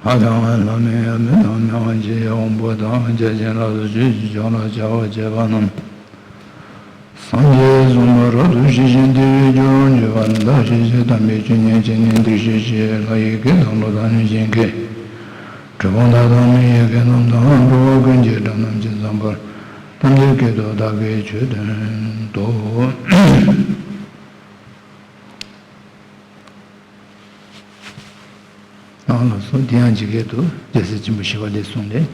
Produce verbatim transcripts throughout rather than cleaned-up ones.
ལྷ་དང་ལྷ་མིན་མི་དང་མི་དབང་ཆེ་ཡང་དབང་པོ་དང་བརྒྱ་བྱིན་ལ་སོགས་ཆོས་ཀྱི་ཕྱོགས་ལ་བྱ་བ་བྱེད་པ་རྣམས། སངས་རྒྱས་གསུངས་པ་རབ་ཏུ་ཞི་ཞིང་བདེ་བའི་རྒྱུར་འགྱུར་བ་ནི། བདག་ཤེས་ཤེས་དམ་པའི་ཆོས་ཉན་བྱས་ནས། འདིར་གཤེགས་ཤིང་ལྷ་ཡི་སྐད་དང་ཀླུ་དང་གནོད་སྦྱིན་སྐད། གྲུལ་བུམ་དག་དང་མི་ཡི་སྐད་རྣམས་དང་། འགྲོ་བ་ཀུན་གྱི་སྒྲ་རྣམས་ཇི་ཙམ་པར། ཐམས་ཅད་སྐད་དུ་བདག་གིས་ཆོས་བསྟན་ཏོ། ཨ་ལགས་སོ། དེ་ཡང་ཇི་སྐད་དུ། རྒྱལ་སྲས་ཆེན་པོ་ཞི་བ་ལྷས་གསུངས་ཏེ།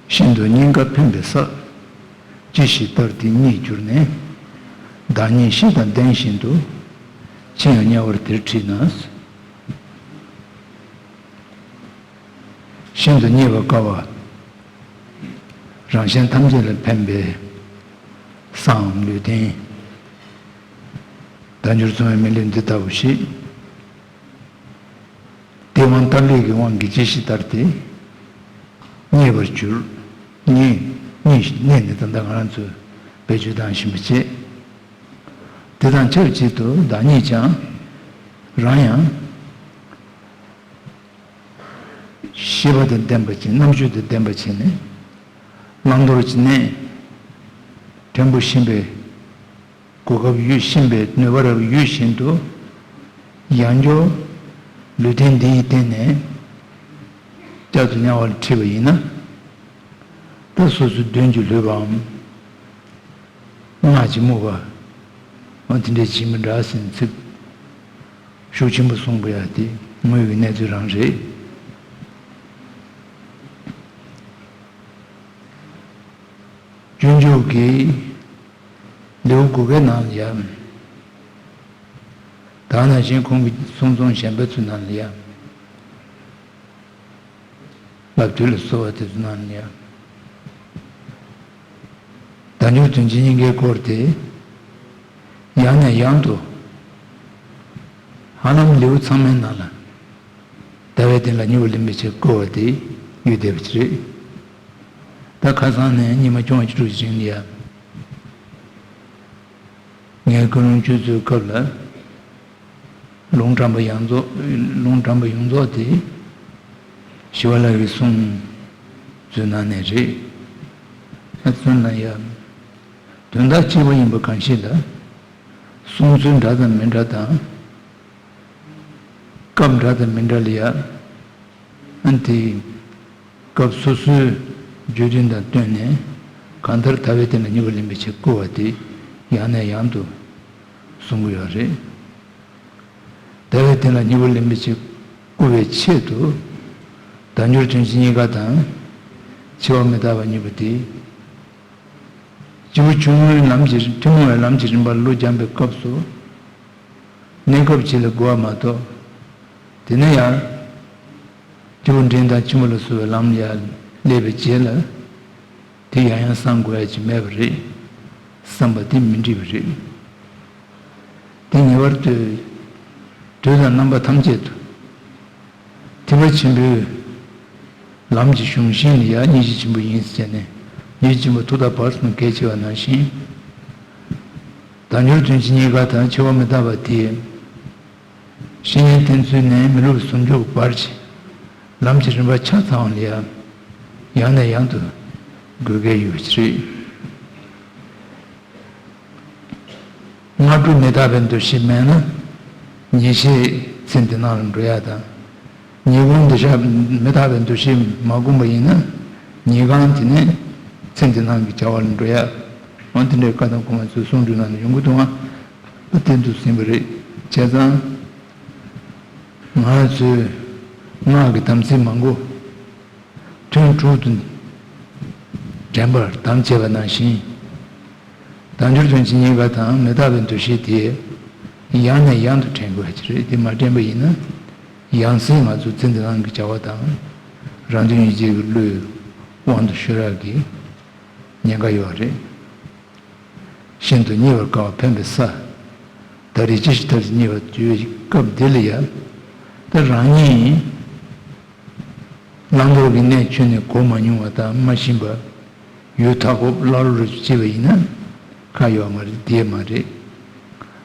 ཤིན་ཏུ་རྙེད་དཀའ་ཕན་པའི་ས། ཅི་ཞིག་ལྟར་དེ་རྙེད་གྱུར་ནས། བདག་ཉིད་ཤེས་དང་ལྡན་བཞིན་དུ། ཕྱིར་ཡང་དམྱལ་བར་དེར་ཁྲིད་ན། ཤིན་ཏུ་རྙེད་པར་དཀའ་བ། རང་གཞན་ཐམས་ཅད་ལ་ཕན་པའི་སའམ་ལུས་རྟེན། བདག་འགྱུར་མཚུངས་པའི་མི་ལུས་འདི་ལྟ་བུ་ཞིག། དེ་དབང་ཐབས་ལས་ཀྱི་དབང་གིས་ཇི་ཞིག་ལྟར་དེ་རྙེད་པར་གྱུར། རྙེད། རྙེད་ནས་ད་ལྟ་ང་རང་ཚོས་བེད་སྤྱོད་བཏང་བཞིན་པ་བྱས། དེ་དང་ཆབས་ཅིག་ཏུ་བདག་ཉིད་ཀྱང་རང་ཡང་ཤེས་པ་དང་ལྡན་པ་བྱས། རྣམ་དཔྱོད་དང་ལྡན་པ་བྱས་ནས་བླང་དོར་གྱི་གནས། ཕྲན་བུ་ཤེས་པའི་གོ་སྐབས་ཡོད་བཞིན་པའི་ནུས་པ་རབ་ཡོད་བཞིན་དུ། ཡང་བསྐྱར་ལུས་རྟེན་འདི་ཡི་སྟེང་ནས་བསྐྱར་དུ་དམྱལ་བ་ལ་ཁྲིད་པ་ཡིན་ན། ད་སོ་སོའི་གདོན་གྱིས་ལྷོད་པའམ། སྔགས་ཀྱིས་རྨུགས་པ། འོ་དེ་འདྲའི་བྱེད་མི་འདྲ་ཟེར་ཚིག་ཤུགས་ཆེན་པོ་གསུངས་པ་ཡ་དེ་དངོས་ཀྱི་གནས་ཚུལ་རང་རེད། སྤྱོད་འཇུག་གི་ལེའུ་དགུ་པའི་ནང་ལ་ཡ། ད་ནང་བཞིན་ཁོང་གི་གསུང་རྩོམ་གཞན་པ་ཚོའི་ནང་ལ་ཡ། བསླབ་བཏུས་ལ་སོགས་པ་དེ་ཚོའི་ནང་ལ་ཡ། བདག་འགྱུར་དོན་བྱེད་གཉིས་ཀའི་སྐོར་དེ། ཡང་ནས་ཡང་དུ། ཧ་ལམ་ལེའུ་ཚང་མའི་ནང་ལ། ཟླ་བའི་སྟེང་ལ་ཉི་འོད་ལེན་པའི་ཕྱིར་བསྐུལ་བ་དེ་ཡོད་བསྡད་པ་ཅིག་རེད། ད་ཁ་སང་ནས་ཉི་མ་བཅོ་ལྔ་བཅུ་དྲུག་ཅིག་རིང་ལ་ཡ། ངས་ཀུན་སློང་བཅུ་ཚོའི་སྐབས་ལ། ལུང་དྲངས་པ་ཡོངས་རྫོགས། ལུང་དྲངས་པ་ཡོངས་རྫོགས་དེ། ཞི་བ་ལྷ་ཡི་གསུང་ཚོའི་ནང་ནས་རེད། ཨ་ཚོན་ལ་ཡ། དོན་དག་གཅིག་པ་ཡིན་པ་གང་ཞིག་ལ། གསུང་ཚུལ་འདྲ་དང་མི་འདྲ་དང་། སྐབས་འདྲ་དང་མི་འདྲ་ལ་ཡ། ཨ་ནི་དེ། སྐབས་སོ་སོའི་རྒྱུ་རྐྱེན་དང་བསྟུན་ནས་གང་ལྟར་ཟླ་བའི་སྟེང་ལ་ཉི་འོད་ལེན་པའི་ཕྱིར་བསྐུལ་བ་དེ་ཡང་ནས་ཡང་དུ་གསུང་གི་ཡོད་རེད། ཟླ་བའི་སྟེང་ལ་ཉི་འོད་ལེན་པའི་ཕྱིར་བསྐུལ་བའི་ཆེད་དུ། བདག་འགྱུར་དོན་བྱེད་གཉིས་ཀ་དང་། འཆི་བ་མི་རྟག་པ་གཉིས་པོ་དེ། སྤྱི་བོ་ཆུང་ངུའི་ལམ་གྱི་ཐུན་མོང་བའི་ལམ་གྱི་རིམ་པར་བློ་སྦྱངས་པའི་སྐབས་སུ། གནས་སྐབས་གཅིག་ལ་གོ་བ་མ་གཏོགས། དེ་ནས་ཡང་། སྐྱེས་བུ་འབྲིང་དང་ཆེན་པོ་ལ་སོགས་པའི་ལམ་ཡར་སླེབས་པའི་རྗེས་ལ། དེ་ཡང་ཡང་བསམ་དགོས་ཡ་ཅིག་མེད་པ་རེད། བསམ་པ་དེ་མི་འགྲིག་པ་རེད། དེ་ངེས་པར་དུ། དུས་དང་རྣམ་པ་ཐམས་ཅད་དུ། ཐེག་པ་ཆེན་པོའི་ལམ་གྱི་གཞུང་ཤིང་ལ་ཡང་སྙིང་རྗེ་ཆེན་པོ་ཡིན་ཟེར་ནས། སྙིང་རྗེ་ཆེན་པོ་ཐུགས་དམ་པར་སོང་གལ་ཆེ་བ་ནང་བཞིན། བདག་འགྱུར་དོན་བྱེད་གཉིས་ཀ་དང་འཆི་བ་མི་རྟག་པ་དེ། བཤེས་གཉེན་བསྟེན་ཚུལ་ནས་མི་སློབ་ཟུང་འཇུག་བར་གྱི་ལམ་གྱི་རིམ་པ་ཆ་ཚང་བ་ལ་ཡང་ཡང་ནས་ཡང་དུ་དགོས་གལ་ཡོད་པ་རེད། སྔ་དྲོ་མི་རྟག་པའི་འདུ་ཤེས་མེད་ན། ཉིན་ཤས་ཚེ་འདི་སྣང་ལ་འགྲོ་ཡ་དང་། ཉིན་གུང་འདི་ཞག་མི་རྟག་པའི་འདུ་ཤེས་མ་བསྒོམས་པ་ཡིན་ན། ཉིན་གང་དེ་ནས་ཚེ་འདི་སྣང་གི་བྱ་བ་ལ་འགྲོ་ཡ། འོ་དེ་འདྲའི་བཀའ་དང་གོ་མ་ཚོས་གསུང་སྒྲོས་ནང་ལ་ཡོང་གི་འདུག་ཨང་། དེ་འདུག་ཟིན་པ་རེད། བྱས་ཙང་། ང་ཚོས་སྔགས་ཀྱི་དམ་ཚིག་མང་པོ་ཐུན་དྲུག་ཏུ་དྲན་པར་དམ་བཅས་པ་ནང་བཞིན། བདག་འགྱུར་དོན་བྱེད་གཉིས་ཀ་དང་མི་རྟག་པའི་འདུ་ཤེས་དེ་ཡང་ནས་ཡང་དུ་དྲན་དགོས་ཀྱི་རེད། དེ་མ་དྲན་པ་ཡིན་ན། ཡང་སེ་ང་ཚོ་ཚེ་འདི་སྣང་གི་བྱ་བ་དང་། རང་དོན་ཡིད་བྱེད་ཀྱི་བློའི་དབང་དུ་ཤོར་ཡག་གི་ཉེན་ཁ་ཡོད་རེད། ཤིན་ཏུ་རྙེད་པར་དཀའ་བ་ཕན་པའི་ས། ད་རེས་ཅི་ཞིག་ཐབས་ཀྱིས་རྙེད་པར་འགྱུར་བའི་སྐབས་འདི་ལ་ཡང་། ད་རང་ཉིད་བླང་དོར་གྱི་གནས་ཁྱོན་ནས་གོ་མ་མྱོང་བ་དང་མ་ཤེས་པ། ཡུལ་མཐའ་འཁོབ་ཀླ་ཀློ་རུ་སྐྱེས་པ་ཡིན་ན་ཁ་ཡོད་མ་རེད། བསྡད་མ་རེད།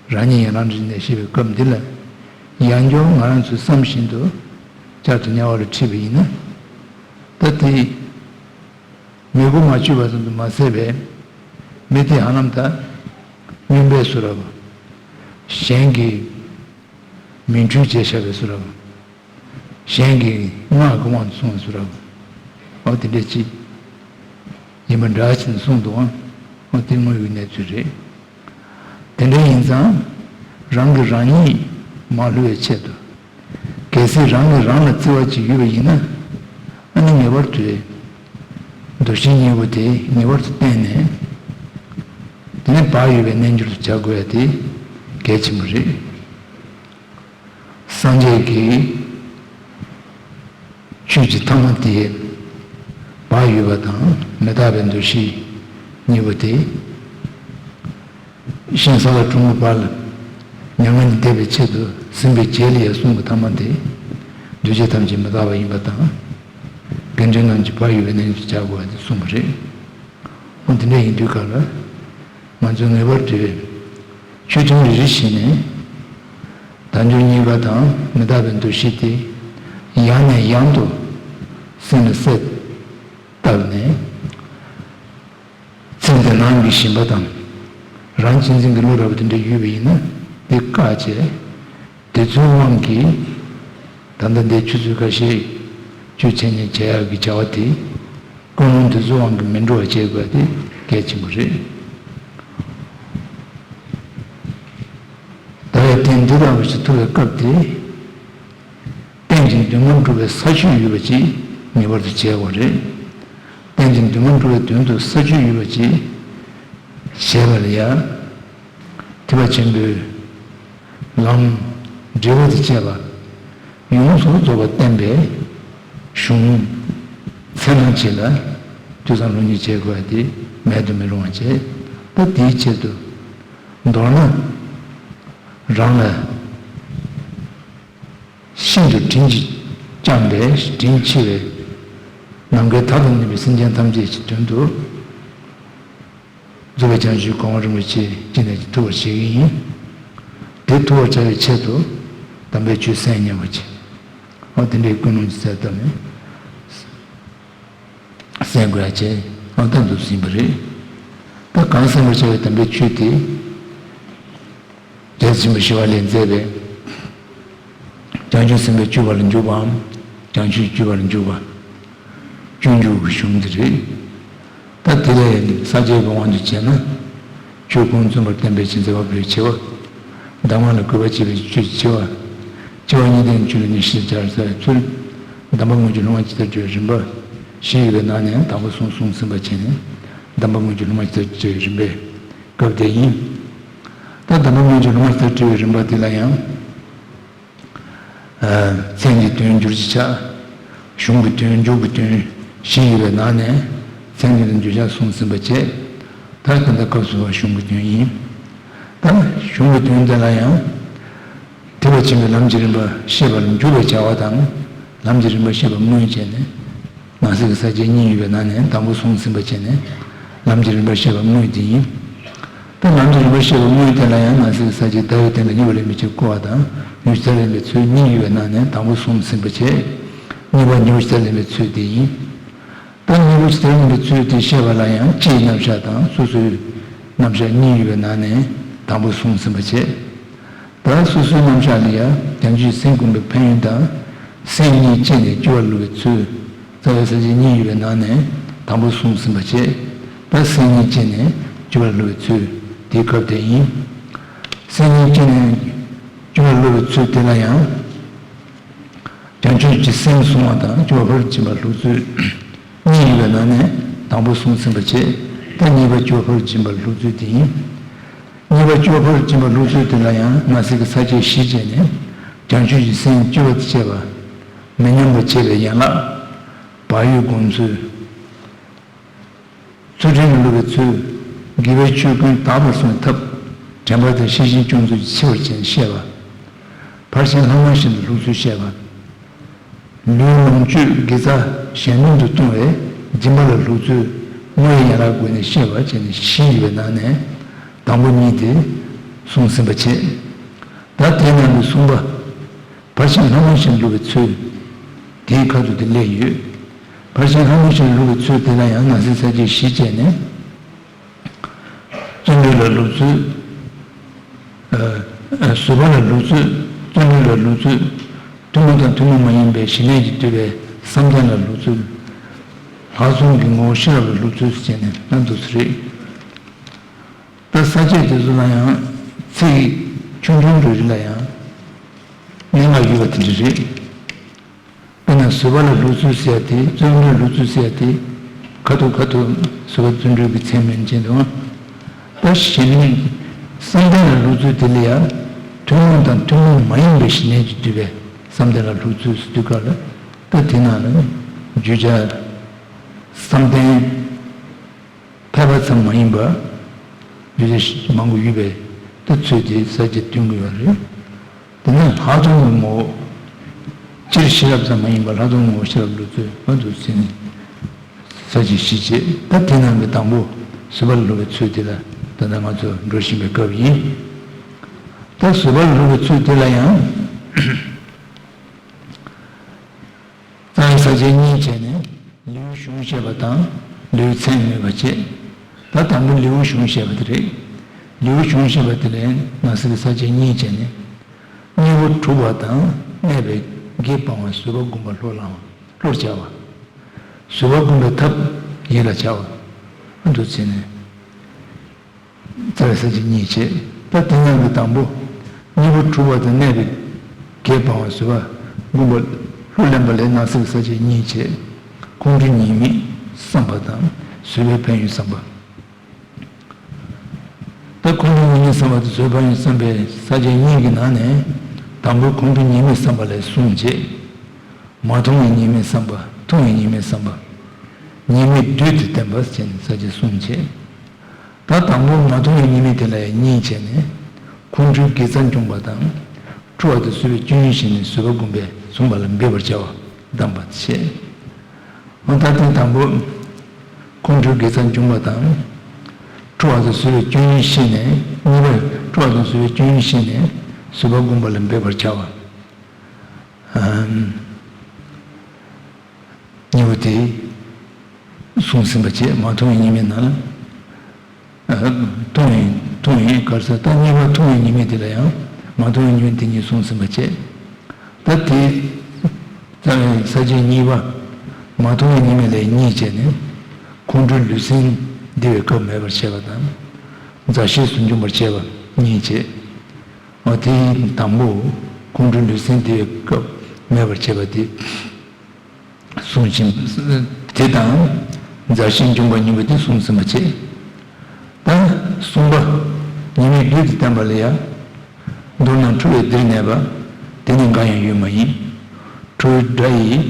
རང་ཉིད་ཡང་རང་རིག་གནས་ཤེས་པའི་སྐབས་འདི་ལ། ཡང་བསྐྱར་ང་རང་ཚོས་བསམ་བཞིན་དུ། བསྐྱར་དུ་དམྱལ་བ་ལ་ཁྲིད་པ་ཡིན་ན། ད་དེ་མི་མགོ་མ་ཆོད་པ་ཙམ་དུ་མ་ཟད་པས། མི་དེ་ཧ་ལམ་ད་སྨྱོན་པས་སུ་ར་བ། གཞན་གྱིས་མིང་འཁྲུལ་བྱས་བཞག་པའི་སུ་ར་བ། གཞན་གྱིས་སྔགས་ཀྱི་དབང་དུ་སོང་བའི་སུ་ར་བ། འོ་དེ་འདྲས་ཅིག་ཡིན་པ་འདྲ་ཞིག་གསུངས་འདུག་ཨང་། འོ་དེ་དངོས་ཡོད་གནས་ཚུལ་རེད། དེ་འདྲ་ཡིན་ཙང་། རང་གིས་རང་ཉིད་མ་བསླུ་བའི་ཆེད་དུ། གལ་སྲིད་རང་གིས་རང་ལ་བརྩེ་བ་ཅིག་ཡོད་པ་ཡིན་ན། ཨ་ནི་ངེས་པར་དུ་འདུ་ཤེས་གཉིས་པོ་དེ་ངེས་པར་དུ་བསྟེན་ནས། དེ་ནས་བག་ཡོད་པའི་རྣལ་འབྱོར་དུ་བྱ་དགོས་ཡ་དེ་གལ་ཆེན་པོ་རེད། སངས་རྒྱས་ཀྱི་ཆོས་ཀྱི་ཐ་མ་དེ་བག་ཡོད་པ་དང་མི་རྟག་པའི་འདུ་ཤེས་གཉིས་པོ་དེ། ཤིང་སཱ་ལ་གྲོང་གི་བར་ལ་མྱ་ངན་ལས་འདས་པའི་ཆེད་དུ་ཟིན་པའི་རྗེས་ལ་ཡང་གསུང་གི་ཐ་མ་དེ། འདུས་བྱས་ཐམས་ཅད་མི་རྟག་པ་ཡིན་པ་དང་། དགེ་འདུན་རྣམས་ཀྱིས་བག་ཡོད་པའི་རྣལ་འབྱོར་བྱ་དགོས་པ་དེ་གསུངས་པ་རེད། འོ་དེ་འདྲ་ཡིན་དུས་སྐབས་ལ། ང་ཚོས་ངེས་པར་དུ་ཆོས་ཐུན་རེ་རེ་བཞིན་ནས། དལ་འབྱོར་རྙེད་དཀའ་དང་མི་རྟག་པའི་འདུ་ཤེས་དེ་ཡང་ནས་ཡང་དུ་སེམས་ལ་གསལ་བཏབ་ནས། ཚེ་འདི་སྣང་གི་ཞེན་པ་དང་། རང་གཅེས་འཛིན་གྱི་བློ་འདྲ་པོ་དེ་འདྲ་ཡོད་པ་ཡིན་ན་དེ་བཀག་བྱས། དེ་ཚོའི་དབང་གིས་ད་ལྟ་འདིའི་ཆུ་ཚོད་ཁ་ཤས་ཆོས་འཆད་ཉན་བྱེད་ཡག་གི་བྱ་བ་དེ། ཀུན་སློང་དེ་ཚོའི་དབང་གིས་མི་འགྲོ་བ་བྱེད་དགོས་པ་དེ་གལ་ཆེན་པོ་རེད། ད་ཡང་རྟེན་འདི་ལྟ་བུ་ཞིག་ཐུབ་པའི་སྐབས་དེ། རྟེན་གྱི་འདུན་མ་འགྲུབ་པའི་ས་ཆོད་ཡོད་པ་ཅིག་ངེས་པར་དུ་བྱེད་དགོས་རེད། རྟེན་གྱི་འདུན་མ་འགྲུབ་པའི་དོན་དུ་ས་ཆོད་ཡོད་པ་ཅིག་བྱེད་པ་ལ་ཡང་། ཐེག་པ་ཆེན་པོའི་ལམ་འབྲས་བུ་དང་བཅས་པ་ཡོངས་སུ་རྫོགས་པ་བསྟན་པའི་གཞུང་ཚད་མ་ཅིག་ལ་ཐོས་བསམ་སློབ་གཉེར་བྱེད་དགོས་པ་དེ་མེད་དུ་མི་རུང་བ་བྱས། ད་དེའི་ཆེད་དུ་མདོར་ན་རང་ལ་ཤིན་ཏུ་དྲིན་ཅིག་བསྐྱངས་པས་དྲིན་ཆེ་བའི་ནམ་མཁའི་མཐའ་དང་མཉམ་པའི་སེམས་ཅན་ཐམས་ཅད་ཀྱི་དོན་དུ། རྫོགས་པའི་བྱང་ཆུབ་གོ་འཕང་རིན་པོ་ཆེ་ཅི་ནས་ཀྱང་ཐོབ་པར་བྱེད་ཀྱི་ཡིན། དེ་ཐོབ་པར་བྱ་བའི་ཆེད་དུ་དམ་པའི་ཆོས་གསན་སྙམ་པ་བྱེད། འོ་དེ་འདྲའི་ཀུན་སློང་ཅིག་གསལ་བཏབ་ནས་གསན་དགོས་ཡ་བྱས། འོ་ད་འདུག་ཟིན་པ་རེད། ད་གང་གསན་པར་བྱ་བའི་དམ་པའི་ཆོས་དེ། རྒྱལ་སྲས་ཆེན་པོ་ཞི་བ་ལྷས་མཛད་པའི། བྱང་ཆུབ་སེམས་དཔའི་སྤྱོད་པ་ལ་འཇུག་པའམ། བྱང་ཆུབ་སྤྱོད་པ་ལ་འཇུག་པ། སྤྱོད་འཇུག་གི་གཞུང་འདི་རེད། ད་དེ་ལ་ཡང་ས་བཅད་ཀྱི་དབང་དུ་བྱས་ན། ཆོས་ཀུན་མཚུངས་པར་བསྟན་པའི་ཆེས་མཛད་པ་པོའི་ཆེ་བ། གདམས་ངག་ལ་གུས་པ་བསྐྱེད་པའི་ཆོས་ཀྱི་ཆེ་བ། སྐྱེ་བ་གཉིས་ལྡན་ཆོས་ལ་ནི་ཤེས་བྱར་བྱ་བའི་ཚུལ། གདམས་པ་དངོས་ཀྱི་སློབ་མ་ཇི་ལྟར་བྱ་བའི་རིམ་པ། བཞི་ཡོད་པའི་ནང་ནས་དང་པོ་གསུམ་གསུངས་ཟིན་པ་བྱས་ནས། གདམས་པ་དངོས་ཀྱི་སློབ་མ་ཇི་ལྟར་བྱ་བའི་རིམ་པའི་སྐབས་དེ་ཡིན། ད་གདམས་པ་དངོས་ཀྱི་སློབ་མ་ཇི་ལྟར་བྱ་བའི་རིམ་པ་དེ་ལ་ཡང་། མཚན་གྱི་དོན་སྦྱོར་གྱི་ཆ། གཞུང་གི་དོན་འཇུག་གི་དོན་བཞི་ཡོད་པའི་ནང་ནས་མཚན་གྱི་དོན་བརྗོད་བྱ་གསུངས་ཟིན་པ་བྱས། ད་ད་ལྟ་སྐབས་སུ་བབ་གཞུང་གི་དོན་ཡིན། ད་གཞུང་གི་དོན་དེ་ལ་ཡང་། ཐེག་པ་ཆེན་པོའི་ལམ་གྱི་རིམ་པ་བཤད་པར་འཇུག་པའི་བྱ་བ་དང་། ལམ་གྱི་རིམ་པ་བཤད་པ་དངོས་བྱས་ནས། ནང་གསེས་ཀྱི་ས་བཅད་གཉིས་ཡོད་པའི་ནང་ནས་དང་པོ་གསུངས་ཟིན་པ་བྱས་ནས། ལམ་གྱི་རིམ་པ་བཤད་པ་དངོས་དེ་ཡིན། ད་ལམ་གྱི་རིམ་པ་བཤད་པ་དངོས་དེ་ལ་ཡང་ནང་གསེས་ཀྱི་ས་བཅད་ཟླ་བའི་སྟེང་ལ་གཉིས་པ་ལེན་པའི་ཕྱིར་བསྐོར་བ་དང་མྱུར་ཕྱི་དར་ལེན་པའི་ཚུལ་གཉིས་ཡོད་པའི་ནང་ནས་དང་པོ་གསུངས་ཟིན་པ་བྱས། གཉིས་པ་མྱུར་ཕྱི་དར་ལེན་པའི་ཚུལ་དེ་ཡིན། ད་མྱུར་ཕྱི་དར་ལེན་པའི་ཚུལ་དེ་བཤད་པ་ལ་ཡང་སྤྱིའི་རྣམ་གཞག་དང་སོ་སོའི་རྣམ་གཞག་གཉིས་ཡོད་པའི་ནང་ནས་དང་པོ་གསུངས་ཟིན་པ་བྱས། ད་སོ་སོའི་རྣམ་གཞག་ལ་ཡང་བྱང་ཆུབ་སེམས་སྒོམ་པའི་ཕན་ཡོན་དང་། སེམས་ཉིད་བསྐྱེད་ནས་སྤྱོད་པ་སློབ་པའི་ཚུལ། རྩ་བའི་ས་བཅད་གཉིས་ཡོད་པའི་ནང་ནས་དང་པོ་གསུངས་ཟིན་པ་བྱས། ད་སེམས་ཉིད་བསྐྱེད་ནས་སྤྱོད་པ་སློབ་པའི་ཚུལ་དེའི་སྐབས་དེ་ཡིན། སེམས་ཉིད་བསྐྱེད་ནས་སྤྱོད་པ་སློབ་པའི་ཚུལ་དེ་ལ་ཡང་། བྱང་ཆུབ་ཀྱི་སེམས་བསྲུང་བ་དང་སྤྱོད་པ་ཕར་ཕྱིན་པ་སློབ་ཚུལ་གཉིས་ཡོད་པའི་ནང་ནས་དང་པོ་གསུངས་ཟིན་པ་བྱས། ད་གཉིས་པ་སྤྱོད་པ་ཕར་ཕྱིན་པ་སློབ་ཚུལ་དེ་ཡིན། གཉིས་པ་སྤྱོད་པ་ཕར་ཕྱིན་པ་སློབ་ཚུལ་དེ་ལ་ཡང་ནང་གསེས་ཀྱི་ས་བཅད་བཞི་བྱས་ནས་བྱང་ཆུབ་ཀྱི་སེམས་སྤྱོད་པ་དང་བཅས་པ། མི་ཉམས་པར་བྱེད་པའི་ཡན་ལག་བག་ཡོད་སྒོམ་ཚུལ། ཚུལ་ཁྲིམས་ལ་སློབ་པའི་ཚུལ། དགེ་བའི་ཆོས་ཀུན་དག་པར་བསྲུང་བའི་ཐབས། དྲན་པ་དང་ཤེས་བཞིན་སྐྱོང་ཚུལ་གྱི་ཆེ་བར་བྱས་ནས་བཤད་པ། ཕར་ཕྱིན་ལྷག་མ་བཞིན་དུ་སློབ་ཚུལ་བཤད་པ། ལུས་ལོངས་སྤྱོད་དགེ་རྩ་གཞན་དོན་དུ་གཏོང་བའི་སྦྱིན་པ་ལ་སློབ་ཚུལ་དངོས་ཡན་ལག་བགོས་ནས་བཤད་པ་བྱས་ནས་བཞི་ཡོད་པའི་ནང་ནས་དང་པོ་གཉིས་དེ་གསུངས་ཟིན་པ་བྱས། ད་དེའི་ནང་གི་གསུམ་པ། ཕར་ཕྱིན་ལྷག་མ་བཞིན་སློབ་པའི་ཚུལ། དེའི་ཁ་ཐུག་དེ་སླེབས་ཡོད། ཕར་ཕྱིན་ལྷ་མོ་ཞེས་བླུག་པའི་ཚུལ་དེ་ལ་ཡང་ནང་གསེས་ས་བཅད་བཞི་བྱས་ནས། བརྩོན་འགྲུས་ལ་བླུག་ཚུལ། ཨ། ཨ། བཟོད་པ་ལ་བླུག་ཚུལ། བརྩོན་འགྲུས་ལ་བླུག་ཚུལ། ཐུན་མོང་དང་ཐུན་མོང་མ་ཡིན་པའི་ཞི་གནས་ཀྱིས་བསྡུས་པའི་བསམ་གཏན་ལ་བླུག་ཚུལ། ལྷག་བསམ་གྱི་ངོ་བོ་ཤེས་རབ་ལ་བླུག་ཚུལ་བྱས་ནས་གནང་འདུག་ས་རེད། ད་ས་བཅད་དེ་ཚོ་ལ་ཡང་ཚིག་ཆུང་ཆུང་རེ་རེ་ལ་ཡང་གནད་འགག་ཡོད་པ་དེ་འདྲ་རེད། དཔེར་ན་བཟོད་པ་ལ་བླུག་ཚུལ་ཟེར་ཡ་དེ། བརྩོན་འགྲུས་ལ་བླུག་ཚུལ་ཟེར་ཡ་དེ། ཁ་ཐུག་ཁ་ཐུག་བཟོད་པ་བརྩོན་འགྲུས་ཀྱི་མཚན་མིན་ཅན་དུ། ད་གཞི་ནས་བསམ་གཏན་ལ་བླུག་ཚུལ་དེ་ལ་ཡང་ཐུན་མོང་དང་ཐུན་མོང་མ་ཡིན་པའི་ཞི་གནས་ཀྱིས་བསྡུས་པའི་བསམ་གཏན་ལ་བླུག་ཚུལ་ཟེར་དུས་སྐབས་ལ། ད་དེ་ནང་ལ་བརྗོད་བྱ་བསམ་གཏན་ཕལ་པ་ཙམ་མ་ཡིན་པ་བརྗོད་བྱ་མང་པོ་ཡོད་པའི་ད་ཚུལ་དེ་ས་བཅད་སྟོན་གྱི་ཡོད་རེད། དེ་ནས་ལྷག་བསམ་གྱི་ངོ་བོ། སྤྱིར་ཤེས་རབ་ཙམ་མ་ཡིན་པར་ལྷག་བསམ་ངོ་བོ་ཤེས་རབ་ལུགས་ཚུལ་མ་འདུག་ཟེར་ནས་ས་བཅད་བཞི་བྱས། ད་དེ་ནང་གི་དང་པོ་བཟོད་པ་ལ་བླུག་པའི་ཚུལ་དེ་ལ་ད་ལྟ་ང་ཚོ་འགྲོ་བཞིན་པའི་སྐབས་ཡིན། ད་བཟོད་པ་ལ་བླུག་པའི་ཚུལ་དེ་ལ་ཡང་རྩ་བའི་ས་བཅད་གཉིས་བྱས་ནས་ལེའུ་གཞུང་བཤད་པ་དང་ལེའུ་ཚན་སྨོས་པ་བྱས། ད་དང་པོ་ལེའུ་གཞུང་བཤད་པ་དེ་རེད། ལེའུ་གཞུང་བཤད་པ་དེ་ལ་ནང་གསེས་ཀྱི་ས་བཅད་གཉིས་བྱས་ནས། དངོས་པོ་གྲུབ་པ་དང་གནས་པའི་བརྒྱད་སྤང་བ་བཟོད་པ་བསྒོམ་པ་བློ་བླང་བ། བློར་བྱ་བ། བཟོད་པ་བསྒོམ་པའི་ཐབས་ཡིད་ལ་བྱ་བ། ཨ་འདུག་བྱས་ནས་རྩ་བའི་ས་བཅད་གཉིས་བྱས། ད་དེ་ནང་གི་དང་པོ་དངོས་པོ་གྲུབ་པ་དང་གནས་པའི་བརྒྱད་སྤང་བ་བཟོད་པ་བསྒོམ་པ་བློ་ལེན་པ་ལས་ནང་གསེས་ཀྱི་ས་བཅད་གཉིས་བྱས། ཁོང་ཁྲོའི་ཉེས་དམིགས་བསམ་པ་དང་བཟོད་པའི་ཕན་ཡོན་བསམ་པ། ད་ཁོང་ཁྲོའི་ཉེས་དམིགས་བསམ་པ་དང་བཟོད་པའི་ཕན་ཡོན་བསམ་པའི་ས་བཅད་གཉིས་ཀྱི་ནང་ནས་དང་པོའི་ཁོང་ཁྲོའི་ཉེས་དམིགས་བསམ་པ་ལས་གསུངས་བྱས། མ་མཐོང་བའི་ཉེས་དམིགས་བསམ་པ། མཐོང་བའི་ཉེས་དམིགས་བསམ་པ། ཉེས་དམིགས་བསྡུས་ཏེ་བསྟན་པ་ཟེར་ནས་ས་བཅད་གསུངས་བྱས། ད་དང་པོ་མ་མཐོང་བའི་ཉེས་དམིགས་དེ་ལ་ཡང་གཉིས་བྱས་ནས། ཁོང་ཁྲོའི་དགེ་རྩ་འབྱུང་བ་དང་། འཁྲུལ་བ་དང་བཟོད་པའི་སྤྱོད་ཡུལ་ཤེས་ནས་བཟོད་པ་བསྒོམ་པས་བཟུང་བ་ལ་འབད་པར་བྱ་བ་གདམས་པ་བྱས། འོ་ད་དེ་དང་པོ། ཁོང་ཁྲོའི་དགེ་རྩ་འབྱུང་བ་དང་། འཁྲུལ་བ་དང་བཟོད་པའི་སྤྱོད་ཡུལ་ཤེས་ནས། གཉིས་པ། འཁྲུལ་བ་དང་བཟོད་པའི་སྤྱོད་ཡུལ་ཤེས་ནས་བཟོད་པ་བསྒོམ་པ་ལ་འབད་པར་བྱ་བ། ཨམ། གཉིས་པོ་དེ་གསུངས་ཟིན་པ་བྱས། མ་མཐོང་བའི་ཉེས་དམིགས་ནང་ལ། ཨ། མཐོང་བའི། མཐོང་བའི་ག་རེ་ཟེར། ད་གཉིས་པ་མཐོང་བའི་ཉེས་དམིགས་དེ་ལ་ཡང་མ་མཐོང་བའི་ཉེས་དམིགས་དེ་གཉིས་གསུངས་ཟིན་པ་བྱས། ད་དེ་རྩ་བའི་ས་བཅད་གཉིས་པ། མ་མཐོང་བའི་ཉེས་དམིགས་ལས་གཉིས་བྱས་ནས། ཁོང་ཁྲོའི་ལུས་སེམས་བདེ་བའི་སྐབས་མེད་པར་བྱེད་པ་དང་། མཛའ་བཤེས་སུ་འབྱུང་བར་བྱེད་པ་གཉིས་བྱས། འོ་དེའི་དང་པོ་ཁོང་ཁྲོའི་ལུས་སེམས་བདེ་བའི་སྐབས་མེད་པར་བྱེད་པ་དེ་གསུངས་ཤིང་། དེ་དང་མཛའ་བཤེས་འབྱུང་བ་གཉིས་པོ་དེ་གསུངས་ཟིན་པ་བྱས། ད་གསུམ་པ། ཉེས་དམིགས་བསྡུས་ཏེ་བསྟན་པ་ལ་ཡང་། མདོར་ན་འཁྲུལ་བས་འདིར་གནས་པ། དེ་ནི་འགའ་ཡང་ཡོད་མ་ཡིན། འཁྲུལ་དགྲ་ཡིས་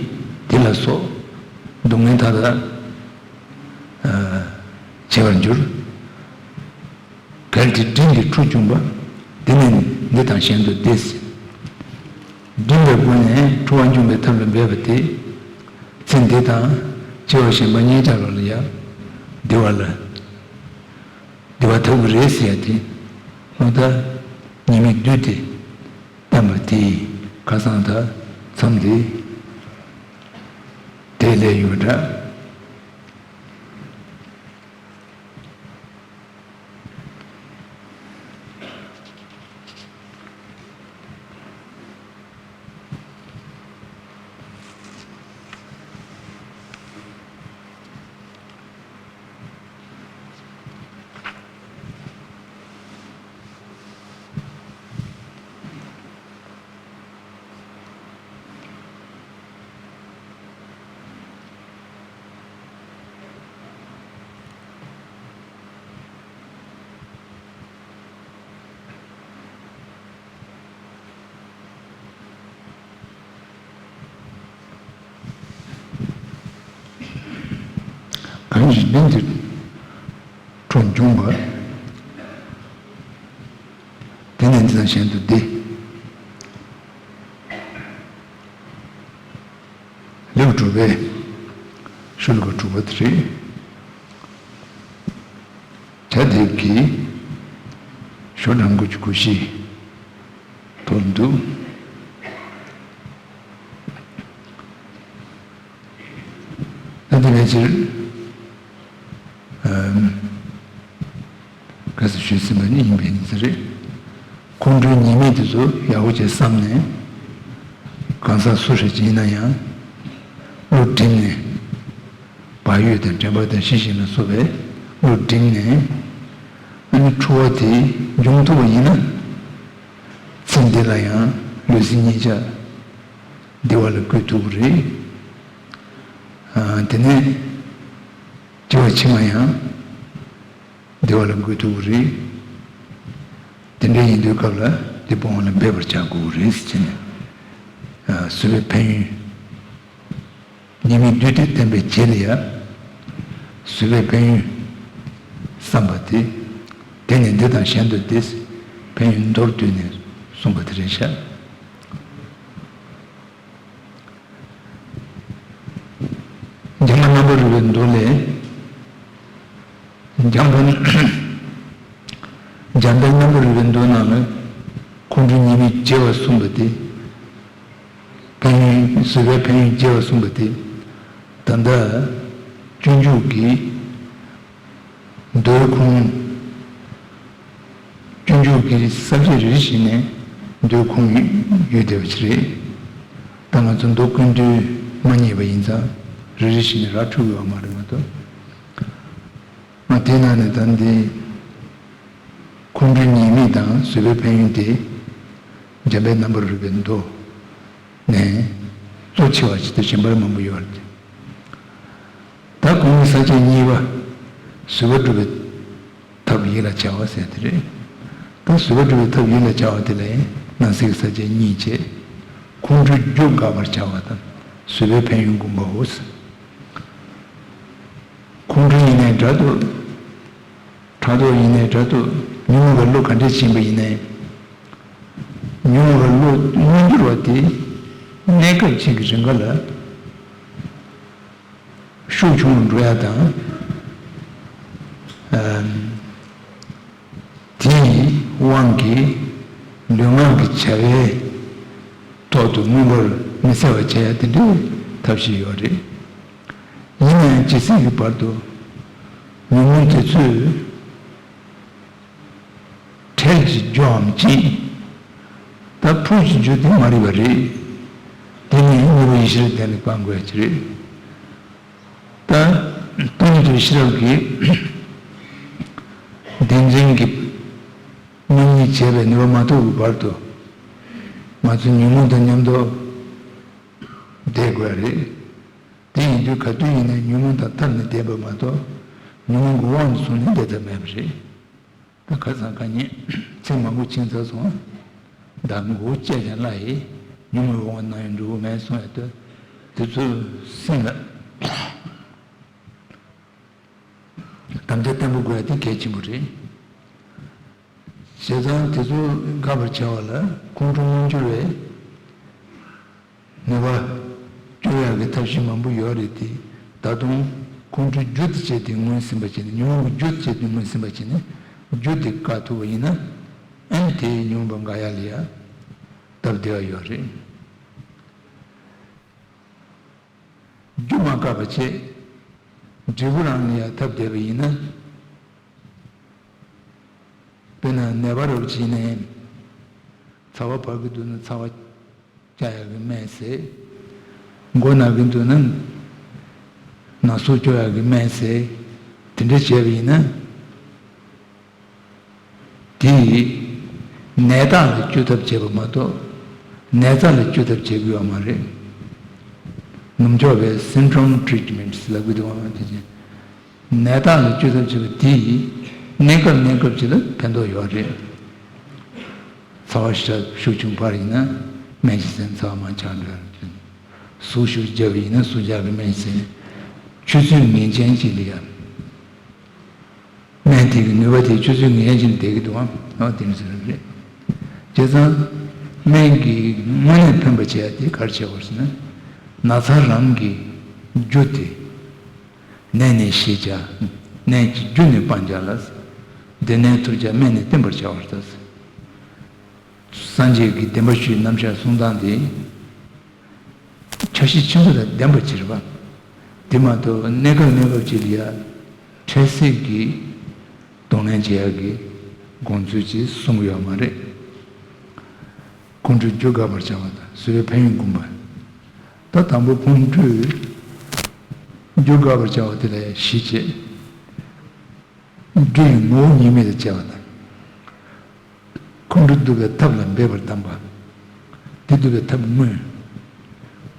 དེ་ལ་སོགས། སྡུག་བསྔལ་མཐའ་དག་བྱེད་པར་འགྱུར། གལ་ཏེ་སྒྲིབ་འདི་འཁྲུལ་བྱུང་བ། དེ་ནི་འདི་དང་གཞན་དུ་བདེ་ཟེར། སྒྲིབ་པའི་སྒོ་ནས་འཁྲུལ་བ་འཇོམས་པའི་ཐབས་ལ་འབད་པ་དེ། ཚེ་འདི་དང་འཆི་བ་གཞན་པ་གཉིས་ཀྱང་ལ་ཡང་བདེ་བ་ལ། བདེ་བ་ཐོབ་ཀྱི་རེད་ཟེར་ཡ་དེ། འོ་ད་ཉེས་དམིགས་བསྡུས་ཏེ་བསྟན་པ་དེ་ཁ་སང་ད་མཚམས་དེ་དེ་ལས་ཡོད་འདྲ། གང་ཞིག་སྒྲིབ་འདི་འཁྲུལ་བྱུང་བ། དེ་ནི་འདི་དང་གཞན་དུ་བདེ། ལེའུ་དྲུག་པའི་ཤོ་ལོ་ཀ་དྲུག་པ་དེ་རེད། གྲ་སྒྲིག་གི་ཤོ་གྲངས་དགུ་བཅུ་གོ་བཞི་ཐོབ་འདུག། ཕྱིར། ཨམ། ག་ཚོད་ཞུས་ཟིན་པ་ནི་ཡིན་པའི་ཡིན་ས་རེད། ཁོང་ཁྲོའི་ཉེས་དམིགས་དེ་ཚོ་ཡག་པོ་བྱས་བསམ་ནས། གང་ཟག་སུ་ཞིག་ཡིན་ན་ཡང་། བློ་བསྒྲིམས་ནས། བག་ཡོད་དང་དྲན་པ་དང་ཤེས་བཞིན་ལ་སོགས་པའི་བློ་བསྒྲིམས་ནས། ཨ་ནི་འཁྲུལ་བ་དེ་འབྱུང་ཐུབ་པ་ཡིན་ན། ཚེ་འདི་ལ་ཡང་ལུས་སེམས་གཉིས་ཆ་བདེ་བ་ལ་བཀོད་ཐུབ་ཀྱི་རེད། ཨ། དེ་ནས་སྐྱེ་བ་ཕྱི་མ་ཡང་བདེ་བ་ལ་འགོད་ཐུབ་ཀྱི་རེད། དེ་འདྲ་ཡིན་དུས་སྐབས་ལ་དེ་སྤོང་བ་ལ་འབད་པར་བྱ་དགོས་ཀྱི་རེད་ཟེར་ནས། ཨ། བཟོད་པའི་ཕན་ཡོན། ཉེས་དམིགས་བསྡུས་ཏེ་བསྟན་པའི་རྗེས་ལ་ཡང་། བཟོད་པའི་ཕན་ཡོན་བསམ་པ་དེ། དེ་ནི་འདི་དང་གཞན་དུ་སྟེ། ཕན་ཡོན་མདོར་བསྡུས་ནས་གསུངས་པ་དེ་རེད་ཤག་འཇམ་དཔལ་རྣམ་པར་རོལ་པའི་མདོ་ལས། འཇམ་དཔལ། འཇམ་དཔལ་རྣམ་པར་རོལ་པའི་མདོ་ནང་ལ། ཁོང་ཁྲོའི་ཉེས་དམིགས་བརྗེ་བ་གསུངས་པ་དེ། ཕན་ཡོན། བཟོད་པའི་ཕན་ཡོན་བརྗེ་བ་གསུངས་པ་དེ། ད་ལྟ་སྤྱོད་འཇུག་གི་མདོའི་ཁུངས། སྤྱོད་འཇུག་གི་ས་བཅད་རེ་རེ་བཞིན་ནས་མདོའི་ཁུངས་ཡོད་བསྡད་པ་ཞིག་རེད། ད་ང་ཚོ་མདོ་ཀུན་བཏུས་མ་རྙེད་པ་ཡིན་ཙང་། རེ་རེ་བཞིན་ནས་ར་འཕྲོད་ཡོད་མ་རེད་མ་གཏོགས། ང་དེའི་ནང་ནས་ད་འདི། ཁོང་ཁྲོའི་ཉེས་དམིགས་དང་བཟོད་པའི་ཕན་ཡོན་དེ། འཇམ་དཔལ་རྣམ་པར་རོལ་པའི་མདོ་ནས་གཙོ་ཆེ་བ་ཞིག་ཏུ་གཞན་པར་མང་པོ་ཡོད་རེད། ད་གོང་གི་ས་བཅད་གཉིས་པ། བཟོད་པ་སྒྲུབ་པའི་ཐབས་ཡིད་ལ་བྱ་བ་ཟེར་དེ་རེད། ད་བཟོད་པ་སྒྲུབ་པའི་ཐབས་ཡིད་ལ་བྱ་བ་དེ་ལ་ནང་གསེས་ཀྱི་ས་བཅད་གཉིས་བྱས། ཁོང་ཁྲོའི་རྒྱུ་དགག་པར་བྱ་བ་དང་བཟོད་པའི་ཕན་ཡོན་བསྒོམ་པའོ། ཁོང་ཁྲོ་ཡིན་ནའི་འདྲ་འདུག་ཕྲག་དོག་ཡིན་ནའི་འདྲ་འདུག་ཉོན་མོངས་པའི་བློ་ག་འདྲས་ཕྱིན་པ་ཡིན་ནའི། ཉོན་མོངས་པའི་བློ་མངོན་གྱུར་བ་དེ་གནས་སྐབས་གཅིག་གི་རིང་ག་ལ་ཤུགས་ཆུང་རུ་འགྲོ་ཡ་དང་། ཨམ། དེའི་དབང་གིས་ལུས་ངག་གི་བྱ་བའི་ཐོག་ཏུ་མངོན་པར་མི་གསལ་བར་བྱེད་ཡ་དེ་འདྲའི་ཐབས་ཤེས་ཡོད་རེད། ཡིན་ནའང་ཇི་སྲིད་ཀྱི་བར་དུ་ཉོན་མོངས་དེ་ཚོས་བྲལ་གྱི་རྒྱུའམ་ཅིག་ད་འཕོ་གྱི་རྒྱུ་དེ་མ་རེད་པ་རེད། དེ་ནི་དངོས་པོ་ཡེ་ཤེས་ལ་བརྟེན་ནས་སྤང་དགོས་ཡ་ཅིག་རེད། ད་སྟོང་ཉིད་རྟོགས་པའི་ཤེས་རབ་ཀྱི་བདེན་འཛིན་གྱི་མ་ཎི་བྱས་པའི་ནུས་པ་མ་ཐོབ་ཀྱི་བར་དུ། ང་ཚོ་ཉོན་མོངས་དང་མཉམ་དུ་བསྡད་དགོས་རེད། དེ་ཡིན་དུས་ག་དུས་ཡིན་ནའི་ཉོན་མོངས་དང་འཐབ་ནས་བསྡད་པ་མ་གཏོགས། ཉོན་མོངས་ཀྱི་དབང་དུ་སོང་ནས་བསྡད་ཐབས་མེད་པ་རེད། ད་ཁ་སང་ཁ་ཉིན་ཚེ་མང་པོ་ཕྱིན་ཚར་སོང་། ད་མགོ་བོ་བཅད་ཀྱང་སླ་ཡི། ཉོན་མོངས་དབང་ནང་ཡང་འགྲོ་གི་མེད་གསུང་ཡ་དེ། དེ་ཚོའི་སེམས་ལ་དམ་བཅའ་བརྟན་པོ་དགོས་ཡ་དེ་གལ་ཆེན་པོ་རེད། བྱས་ཙང་དེ་ཚོ་དགག་པར་བྱ་བ་ལ་ཁོང་ཁྲོ་མངོན་གྱུར་བའི་ནུས་པ་སྐྱོར་ཡག་གི་ཐབས་ཤེས་མང་པོ་ཡོད་རེད་དེ། ད་དུང་ཁོང་ཁྲོའི་རྒྱུ་དེ་བྱས་ཏེ་ངོས་ཟིན་པ་བྱས་ནས། ཉོན་མོངས་ཀྱི་རྒྱུ་དེ་བྱས་ཏེ་ངོས་ཟིན་པ་བྱས་ནས། རྒྱུ་དེ་བཀག་ཐུབ་པ་ཡིན་ན། ཨ་ནི་དེས་ཉོན་མོངས་པ་འགག་ཡག་ལ་ཡ་སྟབས་བདེ་བ་ཡོད་རེད། རྒྱུ་མ་བཀག་པ་བྱས། འབྲས་བུ་རང་ལ་ཡ་སྟབས་བདེ་བ་ཡིན་ན། དཔེར་ན་ནད་པ་རབ་བྱས་ནས་ཚ་བ་བབས་ཀྱི་འདུག་ན་ཚ་བ་བཅག་ཡག་གི་སྨན་ཟས། མགོ་ན་གི་འདུག་ན་ན་ཟུག་སྐྱོ་ཡག་གི་སྨན་ཟས། དེ་འདྲ་བྱས་པ་ཡིན་ན། དེས་ནད་རྟགས་ལ་བཅོས་ཐབས་བྱེད་པ་མ་གཏོགས། ནད་རྩ་ལ་བཅོས་ཐབས་བྱེད་དགོས་པ་མ་རེད། ནུབ་ཕྱོགས་པའི་symptom treatments ལབ་ཀྱི་འདུག་པ། དེ་བཞིན་ནད་རྟགས་ལ་བཅོས་ཐབས་བྱེད་པ་དེས་གནས་སྐབས་གནས་སྐབས་ཅིག་ལ་ཕན་ཐོགས་ཡོད་རེད། ཚ་བ་ཞེ་དྲག་ཤུགས་ཆུང་བ་ཡིན་ན་སྨན་ཞིག་ཟས་ན་ཚ་བ་མར་འཇགས་འགྲོ་ཡ་རེད། ཟུག་ཤུགས་རྒྱག་པ་ཡིན་ན་ཟུག་རྒྱག་གི་སྨན་ཟས། ཆུ་ཚོད་ངེས་ཅན་ཅིག་ལ་ཡ། སྨན་དེ་གི་ནུས་པ་དེ་ཆུ་ཚོད་ངེས་ཅན་ཅིག་ལ་བསྡད་ཀྱི་འདུག་གམ། འོ་དེ་འདྲ་ཟེར་བ་རེད། བྱས་ཙང་སྨན་གྱིས་དངོས་གནས་ཕན་པ་བྱེད་ཡ་དེ་ག་རེ་བྱེད་དགོས་ཟེར་ན། ན་ཚ་རང་གི་རྒྱུ་དེ། ནད་ནི་ཞི་བྱ། ནད་ཀྱི་རྒྱུ་ནི་སྤང་བྱ་ལ། སྡེ་སྣོད་ཐུར་བྱ་སྨན་ནི་བསྟེན་པར་བྱ་བར་ལྟ། སངས་རྒྱས་ཀྱི་བདེན་པ་བཞིའི་རྣམ་གཞག་གསུང་སྟངས་དེ་འཆར་གཞི་ཆེན་པོ་དང་ལྡན་པ་ཅིག་རེད་པ། དེ་མ་གཏོགས་གནས་སྐབས་གནས་སྐབས་ཅིག་ལ་ཡ་འཕྲལ་སེལ་གྱི་གདོང་ལེན་བྱེད་ཡག་གི་དགོངས་ཚུལ་ཅིག་གསུང་གི་ཡོད་མ་རེད། ཁོང་ཁྲོས་རྒྱུ་དགག་པར་བྱ་བ་དང་བཟོད་པའི་ཕན་ཡོན་བསྒོམ་པ། ད་དང་པོ་ཁོང་ཁྲོས་རྒྱུ་དགག་པར་བྱ་བ་དེ་ལ་ཡ་གཞི་བྱས། རྒྱུ་ཡི་ངོ་བོ་ཉིད་མེད་དུ་བྱ་བ་དང་། ཁོང་ཁྲོ་བསྡུ་བའི་ཐབས་ལ་འབད་པར་གདམས་པ། དེ་བསྡུ་བའི་ཐབས་དངོས།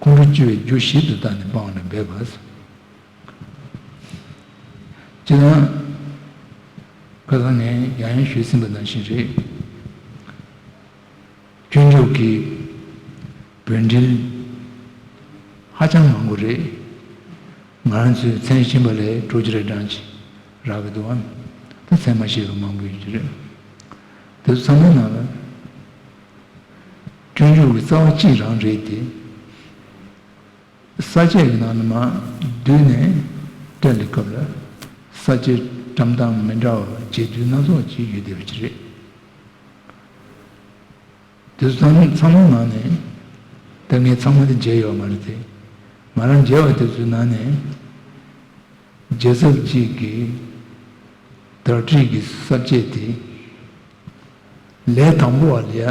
ཁོང་ཁྲོ་སྐྱེ་བའི་རྒྱུ་ཞིག་ཏུ་བརྟགས་ནས་སྤང་བ་ལ་འབད་པ། སྤྱིར་བཏང་། ཁ་སང་ངས་ཡང་ཡང་ཞུས་ཟིན་པ་ནང་བཞིན་རེད། སྤྱོད་འཇུག་གི་བོད་འགྲེལ་ཧ་ཅང་མང་པོ་རེད། ང་རང་ཚོའི་མཚན་གཞན་པ་ལས་དྲུག་ཅུ་རེ་གྲངས་ཅིག་རག་གི་འདུག་ཨང་། ད་མཚན་མ་ཤེས་པ་མང་པོ་ཡོད་ཀྱི་རེད། དེ་ཚོ་ཚང་མའི་ནང་ལ་སྤྱོད་འཇུག་གི་རྩ་བ་གཅིག་རང་རེད་དེ། ས་བཅད་ཀྱི་ནང་ལ་མར་བསྡུས་ནས་བསྟན་པའི་སྐབས་ལ་ས་བཅད་བཀྲམ་སྟངས་མི་འདྲ་བ་འབྱེད་སྡུད་སྣ་ཚོགས་ཅིག་ཡོད་བསྡད་པ་ཅིག་རེད། དེ་ཚོ་ཚང་ཚང་མའི་ནང་ནས་ད་ངས་ཚང་མ་དེ་མཇལ་ཡོད་མ་རེད་དེ། ང་རང་མཇལ་བ་དེ་ཚོའི་ནང་ནས་རྒྱལ་ཚབ་གཅིག་གིས་བརྡ་སྤྲོད་ཀྱི་ས་བཅད་དེ་ལས་དང་པོ་བ་ལ་ཡ་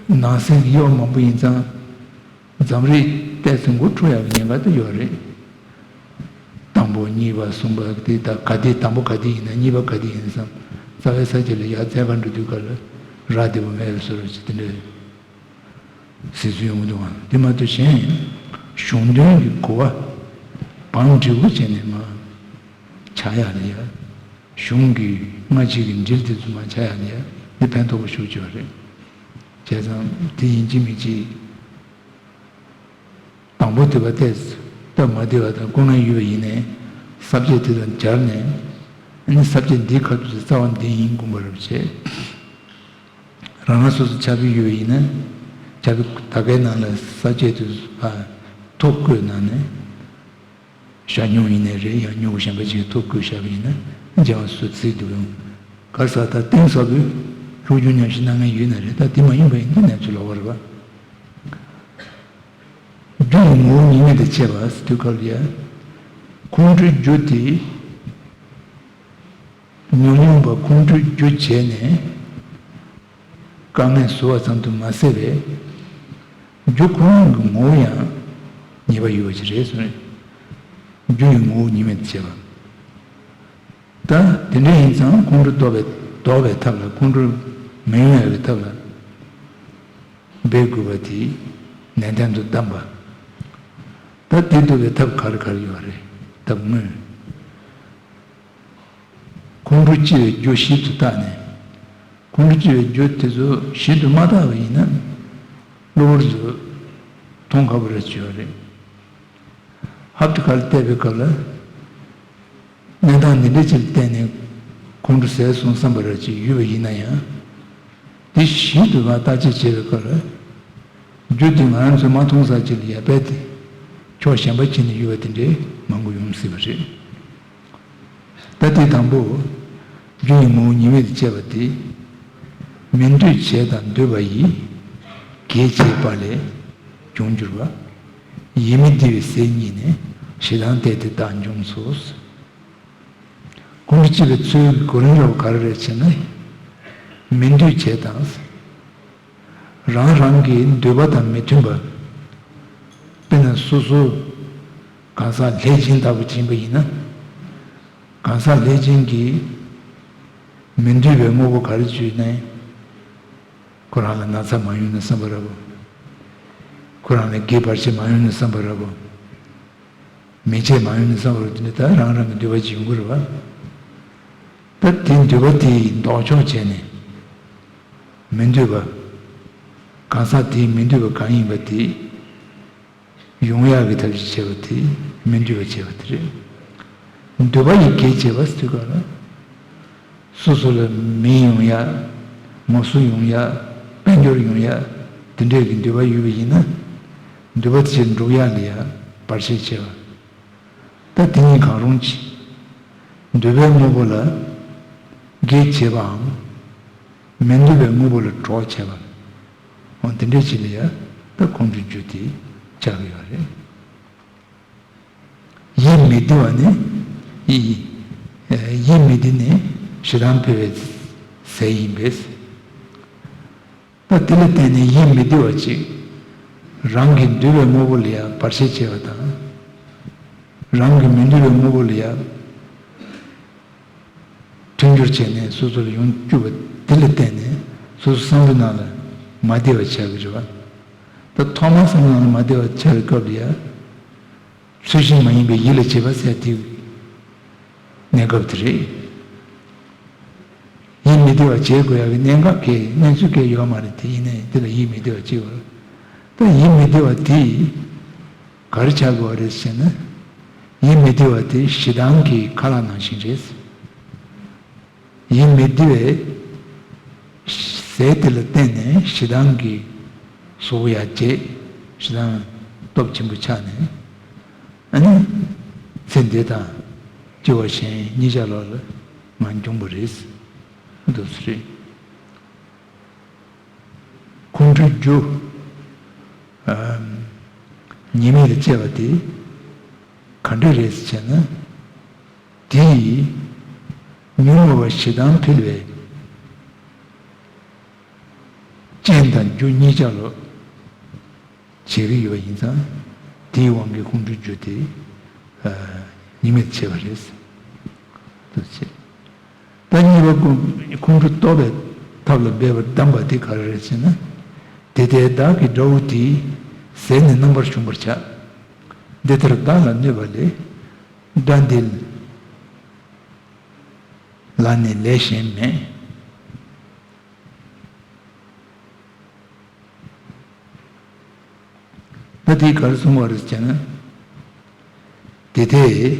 ནང་གསེས་ཀྱི་དབྱེ་བ་མང་པོ་ཡིན་ཙང་། འཛམ་རིག་ཏོག་ཙམ་མགོ་འཁྲུག་ཡག་གི་ཉེན་ཁ་དེ་ཡོད་རེད། དང་པོ་གཉིས་པ་གསུམ་པ་དེ་ད་ག་དེ་དང་པོ་ག་དེ་ཡིན་ན་གཉིས་པ་ག་དེ་ཡིན་བསམ། རྩ་བའི་ས་བཅད་ལ་ཡར་འཛེག་ག་འགྲོ་དུས་སྐབས་ལ་རག་བདེ་པོ་མེད་པའི་བཟོ་འདྲ་ཅིག་དེ་འདྲའི་གཟིགས་ཚུལ་ཡོང་གི་འདུག་ཨང་། དེ་མ་གཏོགས་གཞན་གཞུང་དོན་གྱི་གོ་བ་བང་འགྲིག་པོ་བྱས་ནས་མར་ཆགས་ཡག་ལ་ཡ། གཞུང་གི་སྔ་ཕྱི་གི་འབྲེལ་དེ་ཚོ་མར་ཆགས་ཡག་ལ་ཡ་འདི་ཕན་ཐོགས་པོ་ཞེ་པོ་ཅིག་ཡོད་རེད། བྱས་ཙང་དེ་ཡིན་གཅིག་མིན་གཅིག་དང་པོ་བསྡུས་པ་ཏོག་ཙམ་སྟབས་མ་བདེ་བ་དང་སྐུ་ངལ་ཡོད་པ་ཡིན་ནའི་ས་བཅད་དེ་དང་སྦྱར་ནས་ཨ་ནི་ས་བཅད་འདིའི་ཁ་ཐུག་ཏུ་རྩ་བ་འདི་ཡིན་དགོངས་པ་རབ་བྱས། རང་རང་སོ་སོ་ཕྱག་དཔེ་ཡོད་པ་ཡིན་ན་ཕྱག་དཔེ་ད་གའི་ནང་ལ་ས་བཅད་དུ་ཨ་ཐོ་བཀོད་གནང་ནས་ཞལ་སྙུང་ཡིན་ནའི་རེད། ཡང་སྙུང་གཞན་པ་ཅིག་ཐོ་བཀོད་བཞག་པ་ཡིན་ན་མཇལ་བ་སུ་ཚིག་འདུག་ཡོང་ག་ས་ད་གཏིང་ཟབ་པོའི་སློབ་སྦྱོང་ཉམས་ཞིབ་གནང་མཁན་ཡོད་ན་རེད། ད་དེ་མ་ཡིན་པ་ཡིན་ན་གནས་ཚུལ་ལོགས་པ་རེད་པ། རྒྱུ་ཡི་ངོ་བོ་ཉིད་མེད་དུ་བྱས་པ་ཟེར་དུས་སྐབས་ལ་ཡ། ཁོང་ཁྲོའི་རྒྱུ་དེ། ཉོན་མོངས་པ་ཁོང་ཁྲོའི་རྒྱུ་བྱས་ནས། དཀའ་ངལ་བཟོ་བ་ཙམ་དུ་མ་ཟད་པའི། རྒྱུ་ཁོ་རང་གི་ངོ་བོ་ཡང་ཉེས་པ་ཡོད་པ་ཞིག་རེད་གསུངས། རྒྱུ་ཡི་ངོ་བོ་ཉིད་མེད་དུ་བྱས་པ། ད་དེ་འདྲ་ཡིན་ཙང་ཁོང་ཁྲོ་ལྡོག་པའི་ལྡོག་པའི་ཐབས་ལ་ཁོང་ཁྲོ་མི་ཡོང་ཡག་གི་ཐབས་ལ་འབད་དགོས་པ་དེ་ནན་ཏན་དུ་གདམས་པ། ད་དེ་ལྡོག་པའི་ཐབས་ག་རེ་ག་རེ་ཡོད་རེད། ཐབས་དངོས། ཁོང་ཁྲོ་སྐྱེ་བའི་རྒྱུ་ཞིབ་ཏུ་བརྟགས་ནས། ཁོང་ཁྲོ་སྐྱེ་བའི་རྒྱུ་དེ་ཚོ་ཞིབ་ཏུ་མ་བརྟགས་པ་ཡིན་ན་གློ་བུར་དུ་མཐོང་ཁག་པོ་རེད་བྱས་པ་རེད། ཧབ་ཏུ་ཁ་ལ་བལྟས་པའི་སྐབས་ལ། གནས་སྟངས་འདི་འདྲ་ཅིག་ལ་བརྟེན་ནས་ཁོང་ཁྲོ་ཟད་སོང་བསམ་པ་ར་ཅིག་ཡོད་པ་ཡིན་ན་ཡང་། དེ་ཞིབ་ཏུ་མར་བརྟག་དཔྱད་བྱེད་པའི་སྐབས་ལ། རྒྱུ་དེ་ང་རང་ཚོས་མ་མཐོང་ས་ཅིག་ལ་ཡར་རྦད་དེ་ཕྱོགས་གཞན་པ་ཅིག་ནས་ཡོད་པ་དེ་འདྲའི་མང་པོ་ཡོང་སྲིད་པ་རེད། ད་དེ་དང་པོ། རྒྱུ་ཡི་ངོ་བོ་ཉིད་མེད་དུ་བྱས་པ་དེ། མི་འདོད་བྱས་དང་འདོད་པ་ཡིས། གེགས་བྱས་པ་ལས་བྱུང་གྱུར་པ། ཡིད་མི་བདེ་བའི་ཟས་རྙེད་ནས། ཞེ་སྡང་དེ་དེ་དག་འབྱུང་ཚུལ། ཁོང་ཁྲོ་སྐྱེ་བའི་ཚུལ་གྱི་གོ་རིམ་རབ་ག་རེ་རེད་ཟེར་ན། མི་འདོད་བྱས་དང་། རང་རང་གི་འདོད་པ་དང་མི་མཐུན་པ། དཔེར་ན་སོ་སོ་གང་ཟག་ལྷས་སྦྱིན་ལྟ་བུ་ཅིག་ཡིན་པ་ཡིན་ན། གང་ཟག་ལྷས་སྦྱིན་གྱིས་མི་འདོད་པའི་དངོས་པོ་ག་རེ་བྱུང་ན། ཁོ་རང་ལ་ན་ཚ་མ་ཡོང་ན་བསམ་པ་ར་བོ། ཁོ་རང་ལ་སྒལ་བར་ཆད་མ་ཡོང་ན་བསམ་པ་ར་བོ། མེ་ལྕེ་མ་ཡོང་ན་བསམ་པ་ར་བོ། དེ་འདྲ་ད་རང་རང་གི་འདོད་པ་ཅིག་ཡོང་གི་རེད་བ། ད་དེ་འདོད་པ་དེ་ལྡོག་ཕྱོགས་བྱས་ནས། མི་འདོད་པ། གང་ཟག་དེའི་མི་འདོད་པ་གང་ཡིན་པ་དེ། ཡོང་ཡག་གི་ཐབས་ཤིག་བྱས་པ་དེ་མི་འདོད་པ་བྱས་པ་དེ་རེད། འདོད་པ་ཡི་གེགས་བྱས་པ་ཟེར་དུས་སྐབས་ལ། སོ་སོ་ལ་མི་ཡོང་ཡག་ངོ་སོ་ཡོང་ཡག་དཔལ་འབྱོར་ཡོང་ཡག་དེ་འདྲས་ཀྱི་འདོད་པ་ཡོད་པ་ཡིན་ན། འདོད་པ་དེ་འགྲུབ་ཡག་ལ་ཡ་བར་ཆད་བྱས་པ། ད་དེ་གཉིས་གང་རུང་གཅིག་འདོད་པའི་དངོས་པོ་ལ་གེགས་བྱས་པའམ། མི་འདོད་པའི་དངོས་པོ་ལ་གྲོགས་བྱས་པ། འོ་དེ་འདྲའི་ཅིག་ལ་ཡ་ད་ཁོང་ཁྲོའི་རྒྱུ་དེ་ཆགས་ཀྱི་ཡོད་རེད། ཡིད་མི་བདེ་བ་ནི། ཡིད་ཡིད་མི་བདེ་ནི་ཞེ་སྡང་འཕེལ་བའི་ཟས་ཡིན་པས། ད་དེ་ལ་བརྟེན་ནས་ཡིད་མི་བདེ་བ་ཅིག་རང་གི་འདུལ་བའི་དངོས་པོ་ལ་ཡང་བར་ཆད་བྱེད་པ་དང་། རང་གི་མི་འདུལ་བའི་དངོས་པོ་ལ་ཡང་མཐུན་འགྱུར་བྱས་ནས་སོ་སོ་ལ་ཡོང་བཅུག་པ་དེ་ལ་བརྟེན་ནས་སོ་སོ་བསམ་བློའི་ནང་ལ་མ་བདེ་བ་ཆགས་ཀྱི་རེད་བ། ད་ཐོག་མར་བསམ་བློའི་ནང་ལ་མ་བདེ་བ་ཆགས་པའི་སྐབས་ལ་ཡང་། ཚུལ་བཞིན་མ་ཡིན་པའི་ཡིད་ལ་བྱེད་པ་ཟེར་དེའི་གནས་སྐབས་དེ་རེད། ཡིད་མི་བདེ་བ་བྱེད་དགོས་ཡག་གི་གནད་འགག་གི་གནས་ཚུལ་གང་ཡང་ཡོད་མ་རེད། དེ་ཡིན་ནའི་དེ་ལ་ཡིད་མི་བདེ་བ་སྐྱེ་བ་རེད། ད་ཡིད་མི་བདེ་བ་དེ་ག་རེ་ཆགས་དགོས་པ་རེད་ཟེར་ན། ཡིད་མི་བདེ་བ་དེ་ཞེ་སྡང་གི་ཁ་ལག་ནང་བཞིན་རེད། ཡིད་མི་བདེ་བའི་ཟས་དེ་ལ་བརྟེན་ནས་ཞེ་སྡང་གི་གཟུགས་ཡར་བྱེད། ཞེ་སྡང་སྟོབས་ཆེན་པོ་ཆགས་ནས། ཨ་ནི། ཚེ་འདི་དང་སྐྱེ་བ་གཞན་གཉིས་ཆར་ལོག་ལ་ང་འབྱུང་བ་རེད། འདུག་སེ་རེད། ཁོང་ཁྲོའི་རྒྱུ། ཨམ། ཉེས་དམིགས་ལ་དཔྱད་པ་དེ་ག་འདྲ་རེད་ཟེར་ན། དེ་ཡིས་ཉོན་མོངས་པ་ཞེ་སྡང་འཕེལ་བའི་རྐྱེན་དང་རྒྱུ་གཉིས་ཆར་ལོག་བྱེད་ཀྱི་ཡོད་པ་ཡིན་ཙང་། དེའི་དབང་གིས་ཁོང་ཁྲོའི་རྒྱུ་དེ་ཉེས་དམིགས་བྱེད་པ་རེད། འདུག་སེ། ད་གཉིས་པ་ཁོང་ཁོང་ཁྲོ་བཟློག་པའི་ཐབས་ལ་འབད་པར་གདམས་པ་དེ་ག་རེ་རེད་ཟེར་ན། དེ་ལྟའི་བདག་གི་དགྲ་བོ་དེའི་ཟས་ནི་རྣམ་པར་ཞུམ་པར་བྱ། འདི་ལྟར་བདག་ལ་གནོད་པ་ལས། དགྲ་འདི་ལ་ནི་ལས་གཞན་མེད། ད་དེས་ག་རེ་གསུངས་པ་རེད་ཟེར་ན། དེ་ལྟའི་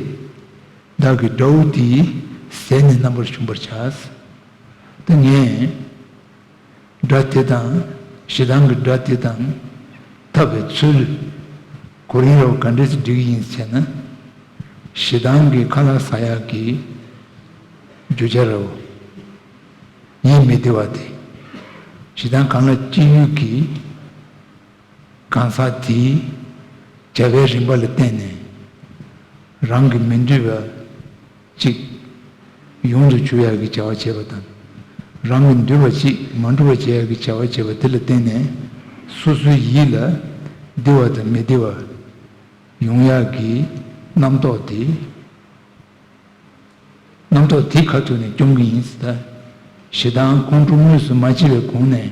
བདག་གི་དགྲ་བོ་དེའི་ཟས་ནི་རྣམ་པར་ཞུམ་པར་བྱ། ད་ངས་དགྲ་དེ་དང་ཞེ་སྡང་གི་དགྲ་དེ་དང་འཐབ་པའི་ཚུལ་གོ་རིམ་རོ་ག་འདྲས་སེ་སྒྲིག་གི་ཡིན་ཟེར་ན། ཞེ་སྡང་གི་ཁ་ལག་ཟ་ཡག་གི་རྒྱུ་ཆ་རོ། ཡིད་མི་བདེ་བ་དེ། ཞེ་སྡང་གང་ལ་སྐྱེ་ཡུལ་གྱི་གང་ཟག་དེའི་བྱ་བའི་རིམ་པ་ལ་བརྟེན་ནས་རང་གི་མི་འདོད་པ་གཅིག་ཡོང་དུ་འཇུག་ཡག་གི་བྱ་བ་བྱེད་པ་དང་། རང་གི་འདོད་པ་གཅིག་མ་འགྲུབ་པ་བྱེད་ཡག་གི་བྱ་བ་བྱེད་པ་དེ་ལ་བརྟེན་ནས་སོ་སོའི་ཡིད་ལ་བདེ་བ་དང་མི་བདེ་བ་ཡོང་ཡག་གི་རྣམ་རྟོག་དེ། རྣམ་རྟོག་དེ་ཁ་ཐུག་ནས་སྐྱོང་གི་ཡིན་ཟེར། ད་ཞེ་སྡང་ཁོང་ཁྲོ་དངོས་སུ་མ་སྐྱེས་པའི་གོང་ནས་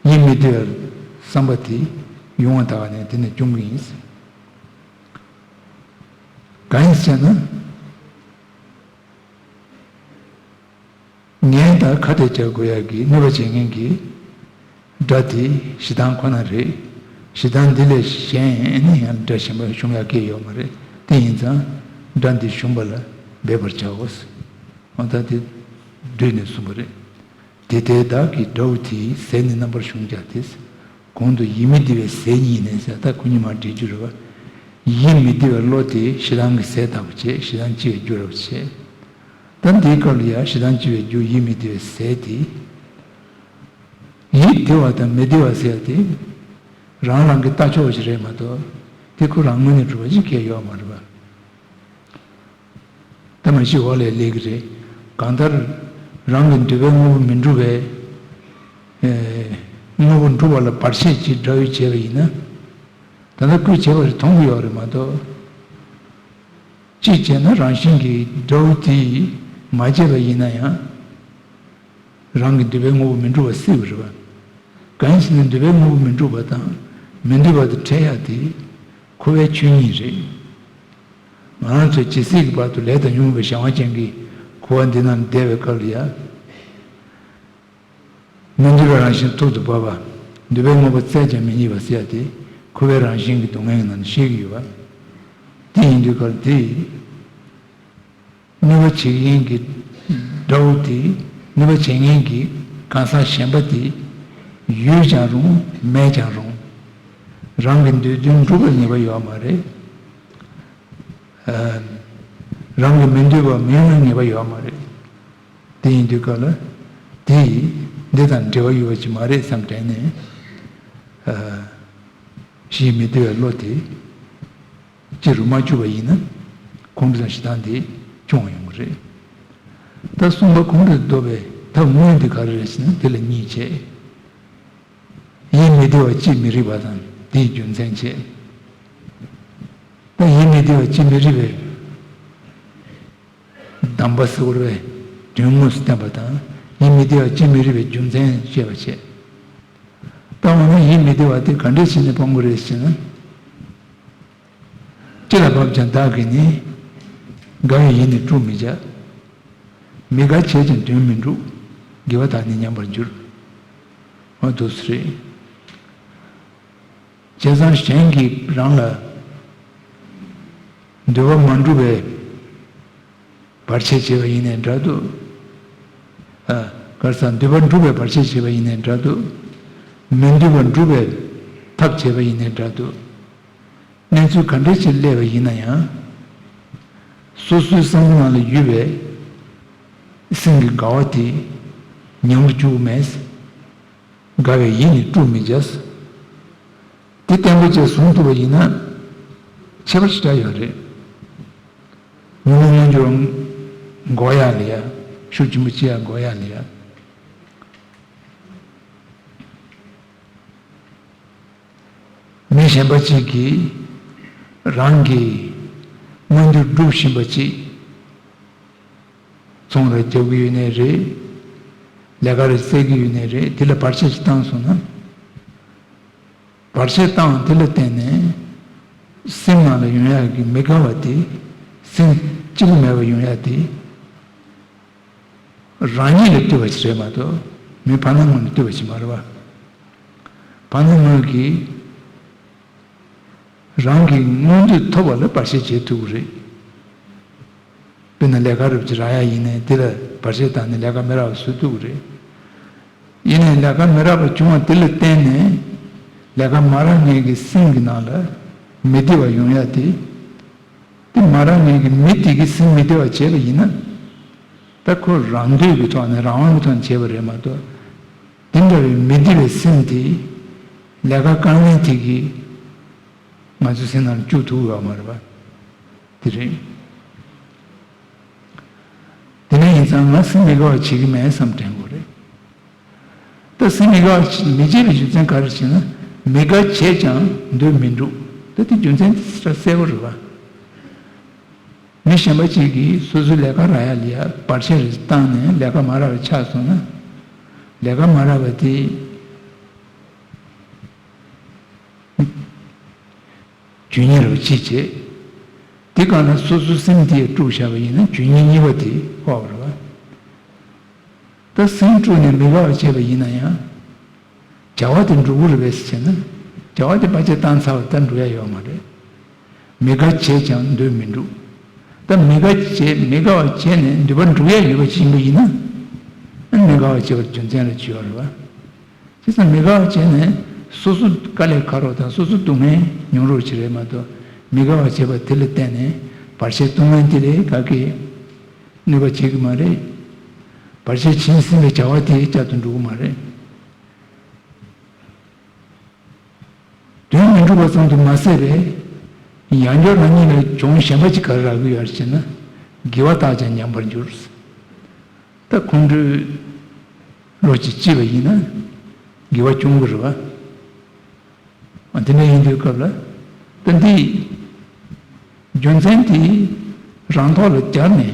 ཡིད་མི་བདེ་བའི་བསམ་པ་དེ་ཡོང་བ་དག་ནས་དེ་ནས་སྐྱོང་གི་ཡིན་ཟེར། གང་ཡིན་ཟེར་ན། ངས་ད་ཁ་གཏད་བཅག་དགོས་ཡག་གི་གནོད་པ་བྱེད་མཁན་གྱི་དགྲ་དེ་ཞེ་སྡང་ཁོ་ན་རེད། ཞེ་སྡང་འདི་ལས་གཞན་ནི་ཡང་དགྲ་གཞན་པ་བྱུང་ཡག་གི་ཡོད་མ་རེད། དེ་ཡིན་ཙང་དགྲ་འདི་ཞུམ་པ་ལ་འབད་པར་བྱའོ། འོ་ད་དེ་བསྡུས་ནས་གསུངས་པ་རེད། དེ་ལྟའི་བདག་གི་དགྲ་བོ་དེའི་ཟས་ནི་རྣམ་པར་ཞུམ་བྱ་སྟེ། གོང་དུ་ཡིད་མི་བདེ་བའི་ཟས་གཉིས་ནས་ཟེར། ད་ཁོ་གཉིས་མར་འགྲེལ་རྒྱུ་རེད་བ། ཡིད་མི་བདེ་བའི་བློ་དེ་ཞེ་སྡང་གི་ཟས་ལྟ་བུ་བྱས། ཞེ་སྡང་སྐྱེ་བའི་རྒྱུ་རེད་བ་བྱས། ད་འདིའི་སྐབས་ལ་ཡང་ཞེ་སྡང་སྐྱེ་བའི་རྒྱུ་ཡིད་མི་བདེ་བའི་ཟས་དེ། ཡིད་བདེ་བ་དང་མི་བདེ་བ་ཟེར་ཡ་དེ། རང་རང་གི་ལྟ་ཕྱོགས་ཤིག་རེད་མ་གཏོགས། དེ་ཁོ་རང་ངོས་ནས་གྲུབ་པ་ཅིག་གང་ཡང་ཡོད་མ་རེད་བ། ད་མ་གཞི་འོག་ལ་སླེབས་ཀྱི་རེད། གང་ལྟར་རང་གི་འདོད་པའི་དངོས་པོ་མི་འགྲུབ་པའི། ཨེ། དངོས་པོ་འགྲུབ་པ་ལ་བར་ཆད་ཅིག་དགྲ་བོས་བྱས་པ་ཡིན་ན། ད་ལྟ་ཁོས་བྱས་པ་རེད་མཐོང་གི་ཡོད་རེད་མ་གཏོགས། གཅིག་བྱས་ན་རང་བཞིན་གྱིས་དགྲ་བོ་དེས་མ་བྱས་པ་ཡིན་ན་ཡང་། རང་གི་འདོད་པའི་དངོས་པོ་མི་འགྲུབ་པ་སྲིད་པ་རེད་བ། གང་ཡིན་ཟེར་ན་འདོད་པའི་དངོས་པོ་མི་འགྲུབ་པ་དང་མི་འདོད་པ་དེ་འཕྲད་ཡ་དེ་འཁོར་བའི་ཆོས་ཉིད་རེད། ང་རང་ཚོས་ཇི་སྲིད་ཀྱི་བར་དུ་ལས་དང་ཉོན་མོངས་པའི་གཞན་དབང་ཅན་གྱི་འཁོར་བ་འདི་ནང་བསྡད་པའི་སྐབས་ལ་ཡ། མི་འདོད་པའི་རང་བཞིན་ཐོག་ཏུ་བབས་པ། འདོད་པའི་དངོས་པོ་བཙལ་ཀྱང་མི་རྙེད་པ་ཟེར་ཡ་དེ་འཁོར་བའི་རང་བཞིན་གྱི་སྡུག་བསྔལ་གྱི་ནང་ནས་བཤད་ཀྱི་ཡོད་པ། དེ་ཡིན་དུས་སྐབས་དེ། གནོད་པ་བྱེད་མཁན་གྱི་དགྲ་བོ་དེ། གནོད་པ་བྱེད་མཁན་གྱི་གང་ཟག་གཞན་པ་དེ་ཡོད་ཀྱང་རུང་མེད་ཀྱང་རུང་། རང་གི་འདོད་དོན་འགྲུབ་པར་ངེས་པ་ཡོད་མ་རེད། ཨ། རང་གི་མི་འདོད་པ་མི་ཡོང་བའི་ངེས་པ་ཡོད་མ་རེད། དེ་ཡིན་དུས་སྐབས་ལ་དེ་འདི་དང་འབྲེལ་བ་ཡོད་པ་ཅིག་མ་རེད་བསམ་དྲན་ནས། ཨ། ཞེས་མི་བདེ་བའི་བློ་དེ་སྤྱི་རུ་མ་བཅུག་པ་ཡིན་ན། ཁོང་ཁྲོ་དང་ཞེ་སྡང་དེ་སྐྱོང་ཡོང་གི་རེད། ད་གསུམ་པ་ཁོང་ཁྲོས་བཟློག་པའི་ཐབས་དངོས་དེ་ག་རེ་རེད་ཟེར་ན་དེ་ལ་གཉིས་བྱས། ཡིད་མི་བདེ་བ་ཅིས་མི་རིགས་པ་དང་དེའི་རྒྱུ་མཚན་བྱས། ད་ཡིད་མི་བདེ་བ་ཅིས་མི་རིགས་པའི་གདམས་པ་ཟེར་བ་རེད་པས། དོན་དངོས་སུ་བསྟན་པ་དང་ཡིད་མི་བདེ་བ་ཅིས་མི་རིགས་པའི་རྒྱུ་མཚན་བཤད་པ་བྱས། ད་འོ་ན་ཡིད་མི་བདེ་བ་དེ་ག་འདྲས་བྱས་ནས་སྤང་དགོས་རེད་ཟེར་ན། ཅི་ལ་བབ་ཀྱང་བདག་གིས་ནི། དགའ་བའི་ཡིད་ནི་དཀྲུག་མི་བྱ། མི་དགའ་བྱས་ཀྱང་དོན་མི་འགྲུབ། དགེ་བ་དག་ནི་ཉམས་པར་འགྱུར། འོ་འདུག་སེ་རེད། བྱས་ཙང་གཞན་གྱིས་རང་ལ་འདོད་པ་མ་འགྲུབ་པའི་བར་ཆད་བྱས་པ་ཡིན་ནའི་འདྲ་འདུག་ཨ། ག་རེ་ཟེར། འདོད་པ་འགྲུབ་པའི་བར་ཆད་བྱས་པ་ཡིན་ནའི་འདྲ་འདུག་མི་འདོད་པ་འགྲུབ་པའི་ཐབས་བྱས་པ་ཡིན་ནའི་འདྲ་འདུག་གནས་ཚུལ་ག་འདྲ་ཞིག་སླེབས་པ་ཡིན་ན་ཡང་། སོ་སོའི་བསམ་བློ་ནང་ལ་ཡོད་པའི་སེམས་ཀྱི་དགའ་བ་དེ་ཉམས་སུ་འཇུག་མེད། དགའ་བའི་ཡིད་ནི་དཀྲུག་མི་བྱ། དེ་བརྟན་པོ་བྱས་བཟུང་ཐུབ་པ་ཡིན་ན་ཁྱད་པར་ཞེ་དྲག་ཡོད་རེད། ཉོན་མོངས་མངོན་གྱུར་འགོག་ཡག་ལ་ཡ། ཤུགས་ཆེན་པོ་སྐྱེ་ཡག་འགོག་ཡག་ལ་ཡ། མི་གཞན་པ་གཅིག་གིས་རང་གི་མངོན་འདོད་སྒྲུབ་བཞིན་པ་གཅིག་ཚོང་རེ་རྒྱག་གི་ཡོད་ནའི་རེད། ལས་ཀ་རེ་བཙལ་གྱི་ཡོད་ནའི་རེད། དེ་ལ་བར་ཆད་ཅིག་བཏང་སོང་ན། བར་ཆད་བཏང་བ་དེ་ལ་བརྟེན་ནས་སེམས་ནང་ལ་ཡོང་ཡག་གི་མི་དགའ་བ་དེ། སེམས་སྐྱིད་པོ་མེད་པ་ཡོང་ཡག་དེ། རང་ཉིད་ལ་ལྟོས་པ་ཞིག་རེད་མ་གཏོགས་མི་བར་སྣང་ངོ་ནས་ལྟོས་པ་ཞིག་མ་རེད་པ། བར་སྣང་ངོ་གིས་རང་གི་མངོན་འདོད་ཐོབ་པ་ལ་བར་ཆད་བྱེད་ཐུབ་ཀྱི་རེད། དཔེར་ན་ལས་ཀ་རབ་ཅིག་རག་ཡག་ཡིན་ནའི་དེ་ལ་བར་ཆད་བཏང་ནས་ལས་ཀ་མི་རག་པ་བཟོ་ཐུབ་ཀྱི་རེད། ཡིན་ནའི་ལས་ཀ་མི་རག་པ་བྱུང་བ་དེ་ལ་བརྟེན་ནས་ལས་ཀ་མ་རག་མཁན་གྱི་སེམས་ཀྱི་ནང་ལ་མི་བདེ་བ་ཡོང་ཡག་དེ། དེ་མ་རག་མཁན་གྱི་མི་དེ་གིས་སེམས་མི་བདེ་བ་བྱས་པ་ཡིན་ན། ད་ཁོ་རང་འདོད་ཀྱི་ཐོག་ནས་རང་དབང་གི་ཐོག་ནས་བྱས་པ་རེད་མ་གཏོགས། དེ་འདྲ་བའི་མི་བདེ་བའི་སེམས་དེ་ལས་ཀ་དཀའ་ངལ་དེ་གིས་ང་ཚོའི་སེམས་ནང་ལ་བཅུག་ཐུབ་ཡོད་མ་རེད་པ། དེ་རེད། དེ་འདྲ་ཡིན་ཙང་ང་སེམས་མི་དགའ་བ་བྱེད་ཀྱི་མེད་བསམ་དྲན་དགོས་རེད། ད་སེམས་མི་དགའ་བ་མི་བྱེད་པའི་རྒྱུ་མཚན་ག་རེ་ཞེ་ན། མི་དགའ་བྱས་ཀྱང་འདོད་མི་འགྲུབ། ད་དེ་རྒྱུ་མཚན་དེ་གསལ་པོ་རེད་པ། མི་གཞན་པ་གཅིག་གིས་སོ་སོའི་ལས་ཀ་རག་ཡག་ལ་ཡ་བར་ཆད་རེ་བཏང་ནས་ལས་ཀ་མ་རག་པ་ཆགས་སོང་ན། ལས་ཀ་མ་རག་པ་དེ་ཇུས་ཉེས་རེ་བ་གཅིག་བྱས། དེ་གང་ན་སོ་སོའི་སེམས་དེ་དཀྲུགས་བཞག་པ་ཡིན་ན་ཇུས་ཉེས་གཉིས་པ་དེ་ཕོག་པ་རེད་པ། ད་སེམས་དཀྲུགས་ནས་མི་དགའ་བ་བྱས་པ་ཡིན་ན་ཡང་། བྱ་བ་དེ་འགྲུབ་ཀྱི་རེད་པས་ཟེར་ན། བྱ་བ་དེ་ཕལ་ཆེར་བཏང་ཚར་བ་ད་འགྲུབ་ཡག་ཡོད་མ་རེད། མི་དགའ་བྱས་ཀྱང་འདོད་མི་འགྲུབ། ད་མི་དགའ་བྱས་མི་དགའ་བ་བྱས་ནས་འདོད་པ་འགྲུབ་ཡག་ཡོད་པ་ཅིག་ཡིན་པ་ཡིན་ན། ཨ་མི་དགའ་བ་བྱས་པར་རྒྱུ་མཚན་ལ་ཅི་ཡོད་རེད་པ། བྱས་ཙང་མི་དགའ་བ་བྱས་ནས་སོ་སོ་དཀའ་ལས་ཁག་རོགས་དང་སོ་སོ་སྡུག་བསྔལ་མྱོང་རོགས་ཅིག་རེད་མ་གཏོགས་མི་དགའ་བ་བྱས་པ་དེ་ལ་བརྟེན་ནས་བར་ཆད་གཏོང་མཁན་དེ་ལས་ག་གེ་གནོད་པ་བྱེད་ཀྱི་མ་རེད། བར་ཆད་བྱིན་ཟིན་པའི་བྱ་བ་དེ་བསྐྱར་དུ་འགྲོ་གི་མ་རེད། དོན་མི་འགྲུབ་པ་ཙམ་དུ་མ་ཟད་པས། ཡང་བསྐྱར་རང་ཉིད་ལ་གྱོང་གཞན་པ་ཅིག་ག་རེ་རག་གི་ཡོད་རེད་ཅེ་ན། དགེ་བ་དག་ཀྱང་ཉམས་པར་འགྱུར། ད་ཁོང་ཁྲོའི་བློ་ཅིག་སྐྱེས་པ་ཡིན་ན། དགེ་བ་སྐྱོང་གི་རེད་པ། ཨ་དེ་འདྲ་ཡིན་དུས་སྐབས་ལ། ད་འདི་རྒྱུ་མཚན་དེ་རང་ཐོག་ལ་སྦྱར་ནས།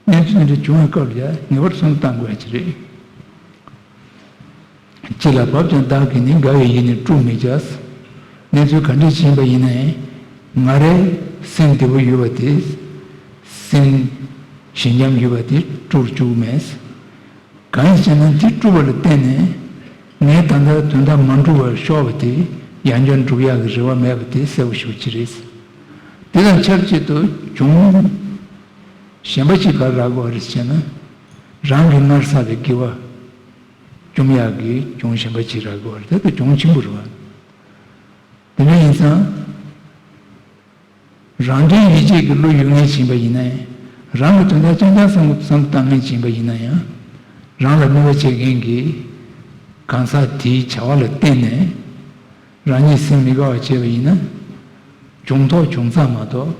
གནས་ཚུལ་འདི་འདྲ་བྱུང་བའི་སྐབས་ལ་ངེས་པར་སེམས་བཏང་དགོས་ཡ་ཅིག་རེད། ཅི་ལ་བབ་ཀྱང་བདག་གིས་ནི། དགའ་བའི་ཡིད་ནི་དཀྲུག་མི་བྱ། གནས་ཚུལ་ག་འདྲ་ཞིག་ཡིན་པ་ཡིན་ནའི། ང་རའི་སེམས་བདེ་པོ་ཡོད་པ་དེ། སེམས་ཞི་འཇམ་ཡོད་པ་དེ་དཀྲུག་བཅུག་མེད། གང་ཡིན་ཟེར་ན་དེ་དཀྲུག་པ་ལ་བརྟེན་ནས། ངས་ད་ལྟ་དོན་དག་མ་འགྲུབ་པར་ཤོར་བ་དེ་ཡང་བསྐྱར་འགྲུབ་ཡག་གི་རེ་བ་མེད་པ་དེ་གསལ་པོ་ཞེ་པོ་ཅིག་རེད། དེ་དང་ཆབས་ཅིག་ཏུ་གྱོང་གཞན་པ་ཅིག་ག་རེ་རག་གི་ཡོད་རེད་ཟེར་ན། རང་གིས་སྔར་བསགས་པའི་དགེ་བ་བཅོམ་ཡག་གི་གྱོང་གཞན་པ་ཅིག་རག་གི་ཡོད་རེད། དེ་ད་གྱོང་ཆེན་པོ་རེད་པ། དེ་འདྲ་ཡིན་ཙང་། རང་དོན་ཡིད་བྱེད་ཀྱི་བློ་ཡོད་མཁན་ཞིག་ཡིན་པ་ཡིན་ན་ཡང་། རང་གི་དོན་དག་རྐྱང་རྐྱང་བསམ་བསམ་བཏང་མཁན་ཞིག་ཡིན་པ་ཡིན་ན་ཡང་། རང་ལ་གནོད་པ་བྱེད་མཁན་གྱི་གང་ཟག་དེའི་བྱ་བ་ལ་བརྟེན་ནས་རང་ཉིད་སེམས་མི་དགའ་བ་བྱས་པ་ཡིན་ན། གྱོང་ཐོག་གྱོང་རྩ་མ་གཏོགས་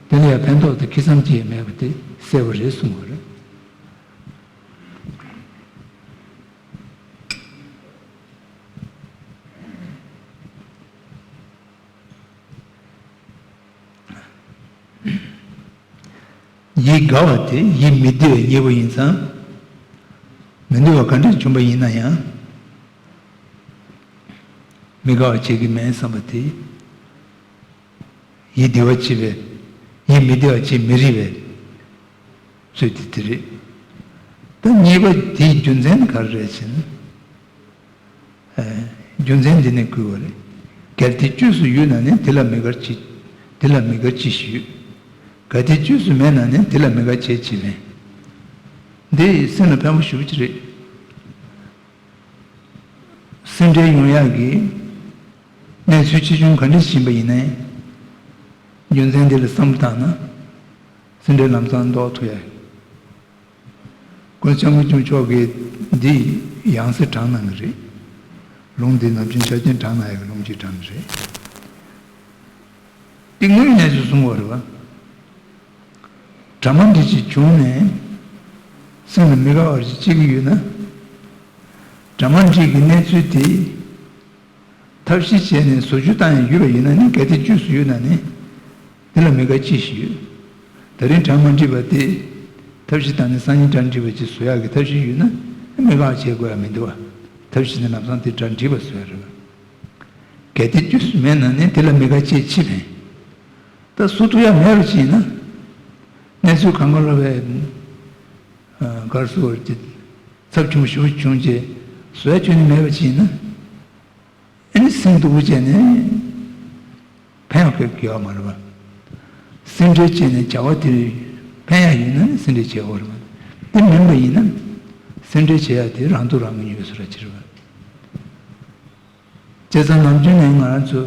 དེ་ལ་ཡང་ཕན་ཐོགས་དང་ཁེ་བཟང་ཅི་ཡང་མེད་པ་དེ་གསལ་པོ་རེད་གསུངས་པ་རེད། ཡིད་དགའ་བ་དེ་ཡིད་མི་བདེ་བའི་གཉེན་པོ་ཡིན་ཙང་། མི་འདོད་པ་ག་འདྲ་བྱུང་བ་ཡིན་ན་ཡང་། མི་དགའ་བ་བྱེད་ཀྱི་མེད་བསམ་པ་དེ། ཡིད་བདེ་བ་བྱེད་པའི། ཡིད་མི་བདེ་བ་བྱེད་མི་རིགས་པའི་ཚུལ་དེ་དེ་རེད། ད་གཉིས་པ་དེའི་རྒྱུ་མཚན་ག་རེ་རེད་ཟེར་ན། ཨ། རྒྱུ་མཚན་འདི་ནས་བསྐུལ་བ་རེད། གལ་ཏེ་བཅོས་སུ་ཡོད་ན་ནི་དེ་ལ་མི་དགར་ཅི། དེ་ལ་མི་དགར་ཅི་ཞིག་ཡོད། གལ་ཏེ་བཅོས་སུ་མེད་ན་ནི་དེ་ལ་མི་དགའ་བྱས་ཅི་མེད། འདི་སེམས་ལ་ཕན་པོ་ཞེ་པོ་ཅིག་རེད། སེམས་ཁྲལ་ཡོང་ཡག་གི་གནས་ཚུལ་ཆེ་ཆུང་ག་འདྲ་ཞིག་ཡིན་པ་ཡིན་ནའི། རྒྱུ་མཚན་འདི་ལ་བསམ་བློ་བཏང་ན། སེམས་ཁྲལ་ལམ་སང་ཟློག་ཐུབ་ཡག་ཡིན། ཀུན་མཁྱེན་དབང་ཕྱུག་མཆོག་གིས་འདི་ཡང་སེ་དྲངས་གནང་གི་རེད། ལུང་འདི་ནམ་རྒྱུན་ཆ་རྐྱེན་དྲངས་གནང་ཡག་གི་ལུང་གཅིག་དྲངས་ནི་རེད། འདི་དངོས་ཡོད་གནས་ཚུལ་གསུང་བ་རེད་བ། དྲ་མ་འདི་ཅིག་བྱུང་ནས་སེམས་ལ་མི་དགའ་བ་ཅིག་སྐྱེ་གི་ཡོད་ན། དྲ་མ་འདི་གི་གནས་ཚུལ་དེ། ཐབས་ཤེས་བྱས་ནས་བཟོ་བཅོས་བཏང་ཡང་ཡོད་པ་ཡིན་ན་ནི། གལ་ཏེ་བཅོས་སུ་ཡོད་ན་ནི། དེ་ལ་མི་དགའ་ཅི་ཞིག་ཡོད། ད་རིང་དྲ་མ་འགྲིག་པ་དེ། ཐབས་ཤེས་བཏང་ནས་སང་ཉིན་དྲ་འགྲིག་པ་ཅིག་བཟོ་ཡག་གི་ཐབས་ཤེས་ཡོད་ན། མི་དགའ་བྱེད་དགོས་ཡ་མི་འདུག་བ། ཐབས་ཤེས་ནི་ལམ་སང་དེ་དྲ་འགྲིག་པ་བཟོ་ཡ་རེད་བ། གལ་ཏེ་བཅོས་སུ་མེད་ན་ནི་དེ་ལ་མི་དགའ་བྱས་ཅི་ཕན། ད་བཟོ་ཐུབ་ཡ་མེད་པ་ཅིག་ཡིན་ན། གནས་ཚུལ་གང་ག་ལ་བས། གར་སོར་གྱི་ཚབས་ཆུང་ཞུ་བྱུང་རྗེས་བཟོ་ཡ་ཁྱོན་ནས་མེད་པ་ཅིག་ཡིན་ན། ཨ་ནི་སེམས་སྡུག་པོ་བྱས་ནས་ཕན་ཡང་ཁེ་ཡོད་མ་རེད་པ། སེམས་ཁྲལ་བྱས་ནས་བྱ་བ་དེ་ཕན་ཡག་ཡིན་ན་སེམས་ཁྲལ་བྱེད་དགོས་རེད་པ། དེ་མིན་པ་ཡིན་ན་སེམས་ཁྲལ་བྱེད་ཡག་དེ་རང་སྡུག་རང་གིས་ཉོས་བཟོ་ར་ཅི་རེད་པ། བྱས་ཙང་ནམ་རྒྱུན་ནས་ང་རང་ཚོ་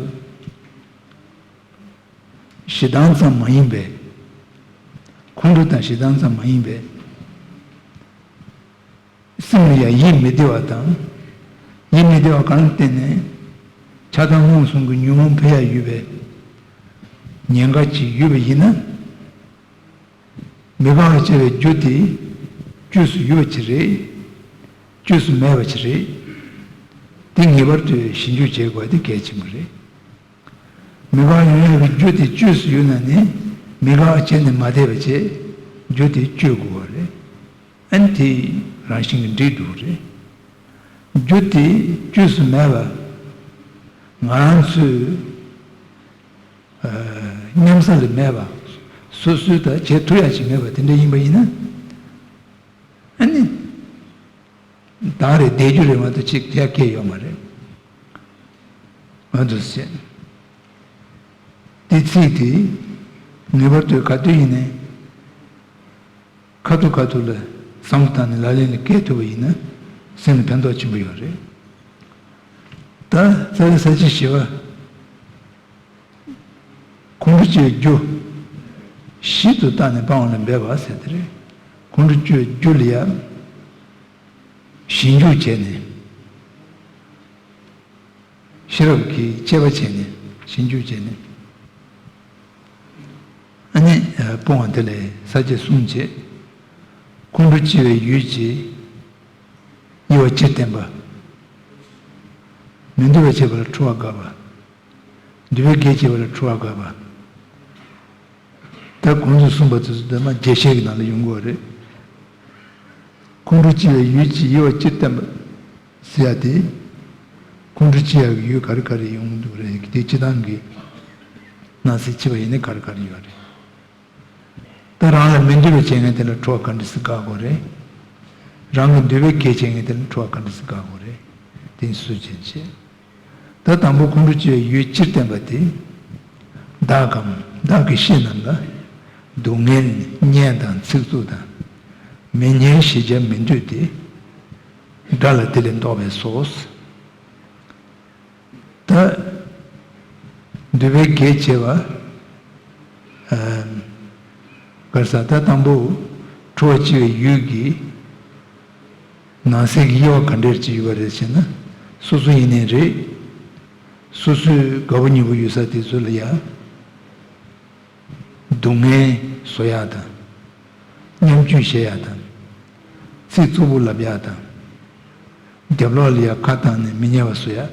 ཞེ་སྡང་ཙམ་མ་ཡིན་པའི། ཁོང་ཁྲོ་དང་ཞེ་སྡང་ཙམ་མ་ཡིན་པའི། སེམས་ལ་ཡང་ཡིད་མི་བདེ་བ་དང་། ཡིད་མི་བདེ་བ་གང་ལ་བརྟེན་ནས་ཆགས་སྡང་རྨོངས་གསུམ་གྱི་ཉོན་མོངས་འཕེལ་ཡ་ཡོད་པའི་ཉེན་ཁ་ཅིག་ཡོད་པ་ཡིན་ན། མི་དགའ་བ་བྱ་བའི་རྒྱུ་དེ་བཅོས་སུ་ཡོད་པ་ཅིག་རེད། བཅོས་སུ་མེད་པ་ཅིག་རེད། དེ་ངེས་པར་དུ་ཞིབ་འཇུག་བྱེད་དགོས་པ་དེ་གལ་ཆེན་པོ་རེད། མི་དགའ་ཡོང་ཡག་གི་རྒྱུ་དེ་བཅོས་སུ་ཡོད་ན་ནི། མི་དགའ་བྱས་ནས་མ་བསྡད་པ་བྱས་རྒྱུ་དེ་བཅོས་དགོས་པ་རེད། ཨ་ནི་དེ་རང་བཞིན་གྱིས་འགྲིག་འགྲོ་གི་རེད། རྒྱུ་དེ་བཅོས་སུ་མེད་པ། ང་རང་ཚོའི་ཨ་མཉམ་ས་ལ་མེད་པ། སོ་སོའི་ད་བྱེད་ཐུབ་ཡག་ཅིག་མེད་པ་དེ་འདྲ་ཡིན་པ་ཡིན་ན། ཨ་ནི། བདག་རེད་བསྡད་རྒྱུ་རེད་མ་གཏོགས་ཅིག་ཐེག་སྐྱེ་ཡོད་མ་རེད། ང་ཚོས་བཤད། དེ་ཚིག་དེ་ངེས་པར་དུ་ག་དུས་ཡིན་ནའི་ཁ་ཐུག་ཁ་ཐུག་ལ་བསམ་བློ་བཏང་ནས་ལག་ལེན་ལ་བཀལ་ཐུབ་པ་ཡིན་ན་སེམས་ལ་ཕན་ཐོགས་ཆེན་པོ་ཡོད་རེད། ད་རྩ་བའི་ས་བཅད་བཞི་པ། ཁོང་ཁྲོ་སྐྱེ་བའི་རྒྱུ། ཞིབ་ཏུ་བརྟགས་ནས་སྤང་བ་ལ་འབད་པ་ཟེར་དེ་རེད། ཁོང་ཁྲོ་སྐྱེ་བའི་རྒྱུ་ལ་ཡང་ཞིབ་འཇུག་བྱས་ནས། ཤེས་རབ་ཀྱི་དཔྱད་པ་བྱས་ནས་ཞིབ་འཇུག་བྱས་ནས། ཨ་ནི་སྤོང་བ་དེ་ལ་ས་བཅད་གསུམ་བྱས། ཁོང་ཁྲོ་སྐྱེ་བའི་ཡུལ་གྱི་དབྱེ་བ་སྤྱིར་བསྟན་པ། མི་འདོད་པ་བྱེད་པ་ལ་ཁྲོ་བ་དགའ་བ། འདོད་པའི་གེགས་བྱེད་པ་ལ་ཁྲོ་བ་དགའ་བ། ད་གོང་དུ་གསུངས་པ་དེ་ཚོ་དེ་མ་རྒྱས་བཤད་ཀྱི་ནང་ལ་ཡོང་གི་ཡོད་རེད། ཁོང་ཁྲོ་སྐྱེ་བའི་ཡུལ་གྱི་དབྱེ་བ་སྤྱིར་བསྟན་པ་ཟེར་ཡ་དེ། ཁོང་ཁྲོ་སྐྱེ་ཡ་གི་ཡུལ་ག་རེ་ག་རེ་ཡོང་གི་འདུག་རེད། དེ་སྤྱིར་བཏང་གི་སྣང་སྲིད་འཆི་བ་ཡིན་ན་ག་རེ་ག་རེ་ཡོད་རེད། ད་རང་ལ་མི་འདོད་པའི་བྱས་ངན་དེ་ལ་ཁྲོ་བ་ག་འདྲ་སེ་དགའ་དགོས་རེད། རང་གི་འདོད་པའི་གེགས་བྱས་ངན་དེ་ལ་ཁྲོ་བ་ག་འདྲ་སེ་དགའ་དགོས་རེད། དེ་ནི་སུ་བྱེད་བྱེད། ད་དང་པོ་ཁོང་ཁྲོ་སྐྱེ་བའི་ཡུལ་སྤྱིར་བསྟན་པ་དེ། བདག་གམ་བདག་གི་བཤེས་རྣམས་ལ། སྡུག་བསྔལ་སྙན་དང་ཚིག་རྩུབ་དང་། མི་སྙན་ཞི་རྒྱས་མི་འདོད་དེ། དགྲ་ལ་དེ་ལས་བཟློག་པས་སོ། ད་འདོད་པའི་གེགས་བྱེད་པ། ཨ་ག་རེ་ཟ། ད་དང་པོ་ཁྲོ་བ་སྐྱེ་བའི་ཡུལ་གྱི་ནང་གསེས་ཀྱི་དབྱེ་བ་ག་འདྲས་ཅིག་ཡོད་པ་རེད་ཟེར་ན། སོ་སོ་ཡིན་ནའི་རེད། སོ་སོའི་དགའ་པོ་ཉེ་པོ་ཡོད་ས་དེ་ཚོ་ལ་ཡ། སྡུག་བསྔལ་བཟོ་ཡག་དང་། ཉམ་ཆུང་བྱེད་ཡག་དང་། ཚིག་རྩུབ་པོ་ལབ་ཡག་དང་། རྒྱབ་ལོགས་ལ་ཡ་ཁ་བཏང་ནས་མི་ཉན་པ་བཟོ་ཡག་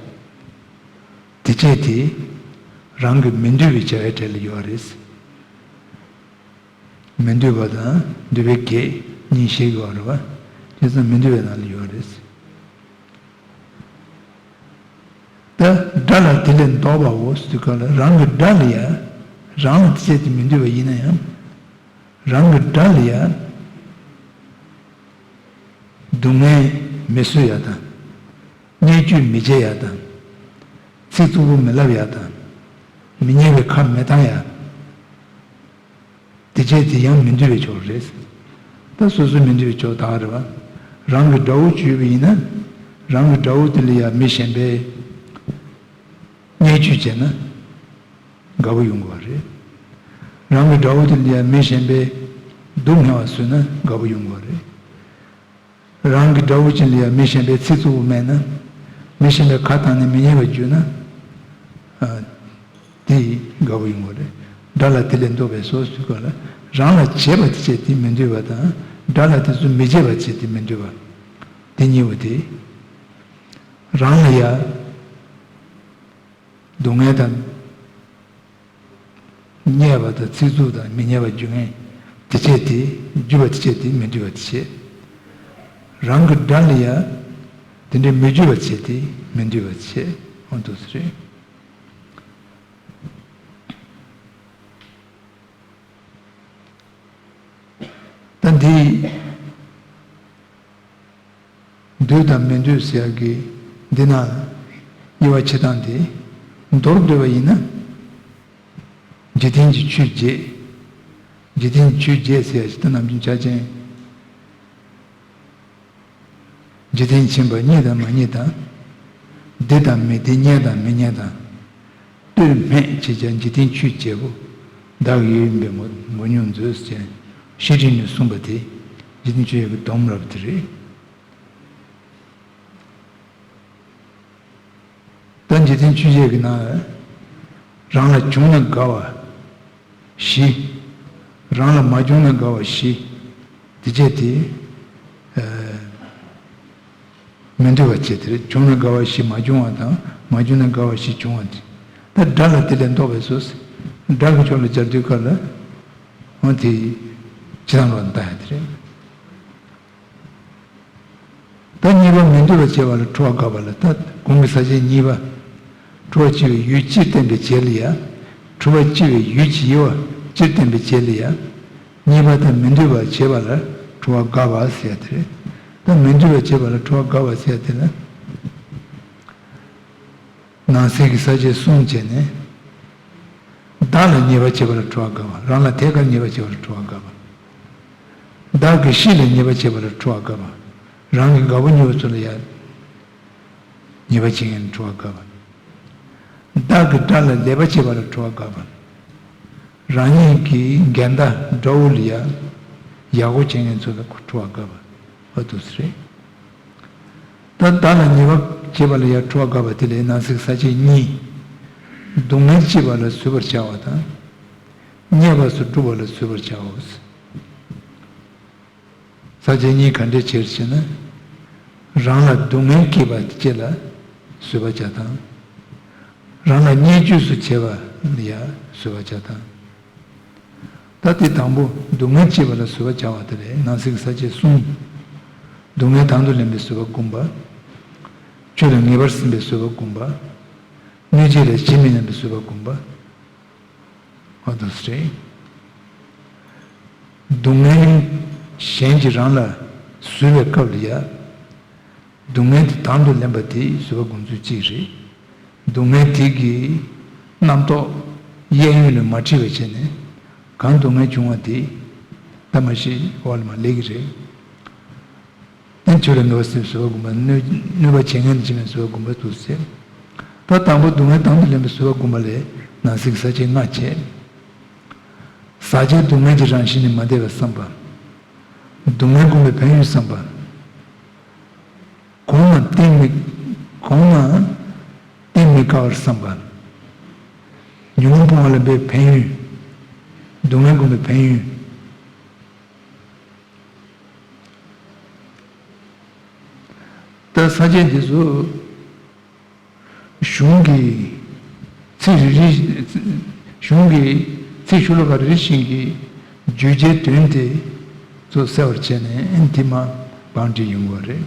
དེ་བྱས་དེ། རང་གི་མི་འདོད་པའི་བྱ་བའི་གྲས་ལ་ཡོད་རེད། མི་འདོད་པ་དང་འདོད་པའི་གེགས་གཉིས་ཤིག་ཡོད་རེད་པ། དེ་ཚོ་མི་འདོད་པའི་ནང་ལ་ཡོད་རེད། ད་དགྲ་ལ་དེ་ལས་བཟློག་པའོ་ཟེར་ག་ལ། རང་གི་དགྲ་ལ་ཡ། རང་ལ་དེ་བྱས་ཏེ་མི་འདོད་པ་ཡིན་ན་ཡང་། རང་གི་དགྲ་ལ་ཡ། སྡུག་བསྔལ་མི་བཟོ་ཡ་དང་། བརྙས་བཅོས་མི་བྱེད་ཡ་དང་། ཚིག་རྩུབ་པོ་མི་ལབ་ཡ་དང་། མི་ཉན་པའི་ཁ་མི་བཏང་ཡ། དེ་བྱས་དེ་ཡང་མི་འདོད་པའི་ཕྱོགས་རེད། ད་སོ་སོའི་མི་འདོད་པའི་ཕྱོགས་དག་རེད་བ། རང་གི་དགྲ་བོ་བྱས་པ་ཡིན་ན། རང་གི་དགྲ་བོ་དེ་ལ་ཡང་མི་གཞན་པས་བརྙས་བཅོས་བྱས་ན་དགའ་པོ་ཡོང་གི་བ་རེད། རང་གི་དགྲ་བོ་དེ་ལ་ཡང་མི་གཞན་པས་སྡུག་བསྔལ་བ་བཟོས་ན་དགའ་པོ་ཡོང་གི་བ་རེད། རང་གི་དགྲ་བོ་ཅིག་ལ་ཡང་མི་གཞན་པས་ཚིག་རྩུབ་པོ་སྨྲས་ན། མི་གཞན་པས་ཁ་བཏང་ནས་མི་ཉན་པ་བརྗོད་ན། ཨ། དེ་ཡིས་དགའ་པོ་ཡོང་བ་རེད། དགྲ་ལ་དེ་ལས་བཟློག་པའོ་ཟེར་ག་ལ། རང་ལ་བྱས་པ་དེ་བྱས་དེ་མི་འདོད་པ་དང་། དགྲ་ལ་དེ་ཚོ་མི་བྱས་པ་བྱས་དེ་མི་འདོད་པ། དེ་གཉིས་པོ་དེ། རང་ལ་ཡ། སྡུག་བསྔལ་དང་། བརྙས་པ་དང་ཚིག་རྩུབ་དང་མི་ཉན་པ་རྒྱུ་ངན་དེ་བྱས་ཏེ། རྒྱུ་བ་དེ་བྱས་ཏེ་མི་འདོད་པ་དེ་བྱས། རང་གི་དགྲ་ལ་ཡ། དེ་འདྲའི་མི་རྒྱུ་བ་བྱས་ཏེ་མི་འདོད་པ་དེ་བྱས། འོ་འདུག་སེ་རེད། ད་འདི། འདོད་དང་མི་འདོད་ཟེར་ཡག་གི་འདི་ན་དབྱེ་བ་ཕྱེ་སྟངས་དེ། མདོར་བསྡུས་པ་ཡིན་ན། འཇིག་རྟེན་གྱི་ཆོས་བརྒྱད། འཇིག་རྟེན་གྱི་ཆོས་བརྒྱད་ཟེར་ཡག་ཅིག་ད་ནམ་རྒྱུན་ཆ་ཅན། འཇིག་རྟེན་ཕྱིན་པ་རྙེད་དང་མ་རྙེད་དང་། བདེ་དང་མི་བདེ་རྙེད་དང་མི་རྙེད་དང་། ལྟོས་སྨྲས་བྱས་ཀྱང་འཇིག་རྟེན་ཆོས་བརྒྱད་པོ། བདག་གི་ཡུལ་ཡིན་པས་མོ་མོ་མྱོང་མཛོད་ཟེར་བཤེས་སྤྲིང་ནས་གསུངས་པ་དེ། འཇིག་རྟེན་ཆོས་བརྒྱད་ཀྱི་སྡོམ་རབ་དེ་རེད། ད་འཇིག་རྟེན་ཆོས་བརྒྱད་ཀྱི་ནང་། རང་ལ་བྱུང་ན་དགའ་བ་བཞི། རང་ལ་མ་བྱུང་ན་དགའ་བ་བཞི། དེ་བྱས་དེ། ཨ། མི་འདོད་པ་བྱས་དེ་རེད། བྱུང་ན་དགའ་བ་བཞི། མ་བྱུང་བ་དང་མ་བྱུང་ན་དགའ་བ་བཞི་བྱུང་བ་དེ། ད་དགྲ་ལ་དེ་ལས་བཟློག་པའོ་ཟེར། དགྲ་གི་ཕྱོགས་ལ་སྦྱར་དུས་སྐབས་ལ། འོ་དེ། ཇི་ལྟར་འགྲོ་བ་ལྟ་ཡ་དེ་རེད། ད་གཉིས་པ་མི་འདོད་པ་བྱས་པ་ལ་ཁྲོ་བ་དགའ་བ་ལ། ད་གོང་གི་ས་བཅད་གཉིས་པ། ཁྲོ་བ་སྐྱེ་བའི་ཡུལ་སྤྱིར་བསྟན་པའི་བྱེད་ལ་ཡ། ཁྲོ་བ་སྐྱེ་བའི་ཡུལ་གྱི་དབྱེ་བ་སྤྱིར་བསྟན་པའི་བྱེད་ལ་ཡ། གཉིས་པ་ད་མི་འདོད་པ་བྱས་པ་ལ་ཁྲོ་བ་དགའ་བ་ཟེར་ཡ་དེ་རེད། ད་མི་འདོད་པ་བྱས་པ་ལ་ཁྲོ་བ་དགའ་བ་ཟེར་ཡ་དེ་ལ། ནང་གསེས་ཀྱི་ས་བཅད་གསུམ་བྱས་ནས། བདག་ལ་ཉེས་པ་བྱས་པ་ལ་ཁྲོ་བ་དགའ་བ། རང་ལ་ཐད་ཀར་ཉེས་པ་བྱས་པ་ལ་ཁྲོ་བ་དགའ་བ། བདག་གི་གཤིས་ལ་ཉེས་པ་བྱས་པ་ལ་ཁྲོ་བ་དགའ་བ། རང་གི་དགའ་པོ་ཉེ་བོ་ཚོ་ལ་ཡང་ཉེས་པ་བྱེད་མཁན་ལ་ཁྲོ་བ་དགའ་བ། བདག་གི་དགྲ་ལ་ལེགས་པ་བྱས་པ་ལ་ཁྲོ་བ་དགའ་བ། རང་ཉིད་ཀྱི་འགལ་ཟླ་དགྲ་བོ་ལ་ཡང་ཡག་པོ་བྱེད་མཁན་ཚོ་ལ་ཁྲོ་བ་དགའ་བ། འོ་འདུག་སེ་རེད། ད་བདག་ལ་ཉེས་པ་བྱས་པ་ལ་ཡང་ཁྲོ་བ་དགའ་བ་དེ་ལས་ནང་གསེས་ས་བཅད་གཉིས། སྡུག་བསྔལ་སྐྱེས་པ་ལ་བཟོད་པར་བྱ་བ་དང་། བརྙས་པ་སོགས་བསྒྲུབ་པ་ལ་བཟོད་པར་བྱའོ། ས་བཅད་གཉིས་ག་འདྲས་བྱེད་ཅེ་ན། རང་ལ་སྡུག་བསྔལ་སྐྱེས་པ་དེ་ལ་བཟོད་པ་བྱ་དང་། རང་ལ་བརྙས་བཅོས་སུ་བྱས་པ་ལ་ཡང་བཟོད་པ་བྱ་དང་། ད་དེ་དང་པོ་སྡུག་བསྔལ་སྐྱེས་པ་ལ་བཟོད་པ་བྱ་བ་དེ་ལས་ནང་གསེས་ཀྱི་ས་བཅད་གསུམ། སྡུག་བསྔལ་དང་དུ་ལེན་པའི་བཟོད་པ་བསྒོམ་པ། ཆོས་ལ་ངེས་པར་ཟིན་པའི་བཟོད་པ་བསྒོམ་པ། གནོད་བྱེད་ལ་ཇི་མི་སྙམ་པའི་བཟོད་པ་བསྒོམ་པ། འོ་འདུག་སེ་རེད། སྡུག་བསྔལ་གཞན་གྱིས་རང་ལ་བཟོས་པའི་སྐབས་ལ་ཡ། སྡུག་བསྔལ་དེ་དང་དུ་ལེན་པ་དེ་བཟོད་པ་སྒོམ་ཚུལ་གཅིག་རེད། སྡུག་བསྔལ་དེ་གི་རྣམ་རྟོག་གཡས་གཡོན་ལ་མ་འཁྲིད་པ་བྱས་ནས་གང་སྡུག་བསྔལ་བྱུང་བ་དེ་ད་མ་ཤི་འོག་ལ་མ་སླེབས་ཀྱི་རེད། ཨེ་ཆོས་ལ་ངེས་པར་ཟིན་པའི་བཟོད་པ་བསྒོམ་པ། གནོད་གནོད་པ་བྱེད་མཁན་ལ་ཇི་མི་སྙམ་པའི་བཟོད་པ་བསྒོམ་པ་འདུག་ཟེར། ད་དང་པོ་སྡུག་བསྔལ་དང་དུ་ལེན་པའི་བཟོད་པ་བསྒོམ་པ་ལས་ནང་གསེས་ཀྱི་ས་བཅད་ལྔ་བྱས། ཟག་བཅས་སྡུག་བསྔལ་གྱི་རང་བཞིན་ནི་མ་འདས་པར་བསམ་པ། སྡུག་བསྔལ་བསྒོམ་པའི་ཕན་ཡོན་བསམ་པ། གོང་ན་གཏན་མི་གོང་ན་གཏན་མི་དགའ་བར་བསམ་པ། ཉོན་མོངས་སྤོང་བ་ལ་འབད་པའི་ཕན་ཡོན། སྡུག་བསྔལ་བསྒོམ་པའི་ཕན་ཡོན། ད་ས་བཅད་འདི་ཚོ་གཞུང་གི་ཚིག་རེ་རེ། གཞུང་གི་ཚིག་ཤོ་ལོ་ཀ་རེ་རེ་བཞིན་གྱི་བརྗོད་བྱའི་དོན་དེ་ཚོ་གསལ་བར་བྱས་ནས་ཨེ་འདི་མ་བང་སྒྲིག་ཡོང་བ་རེད།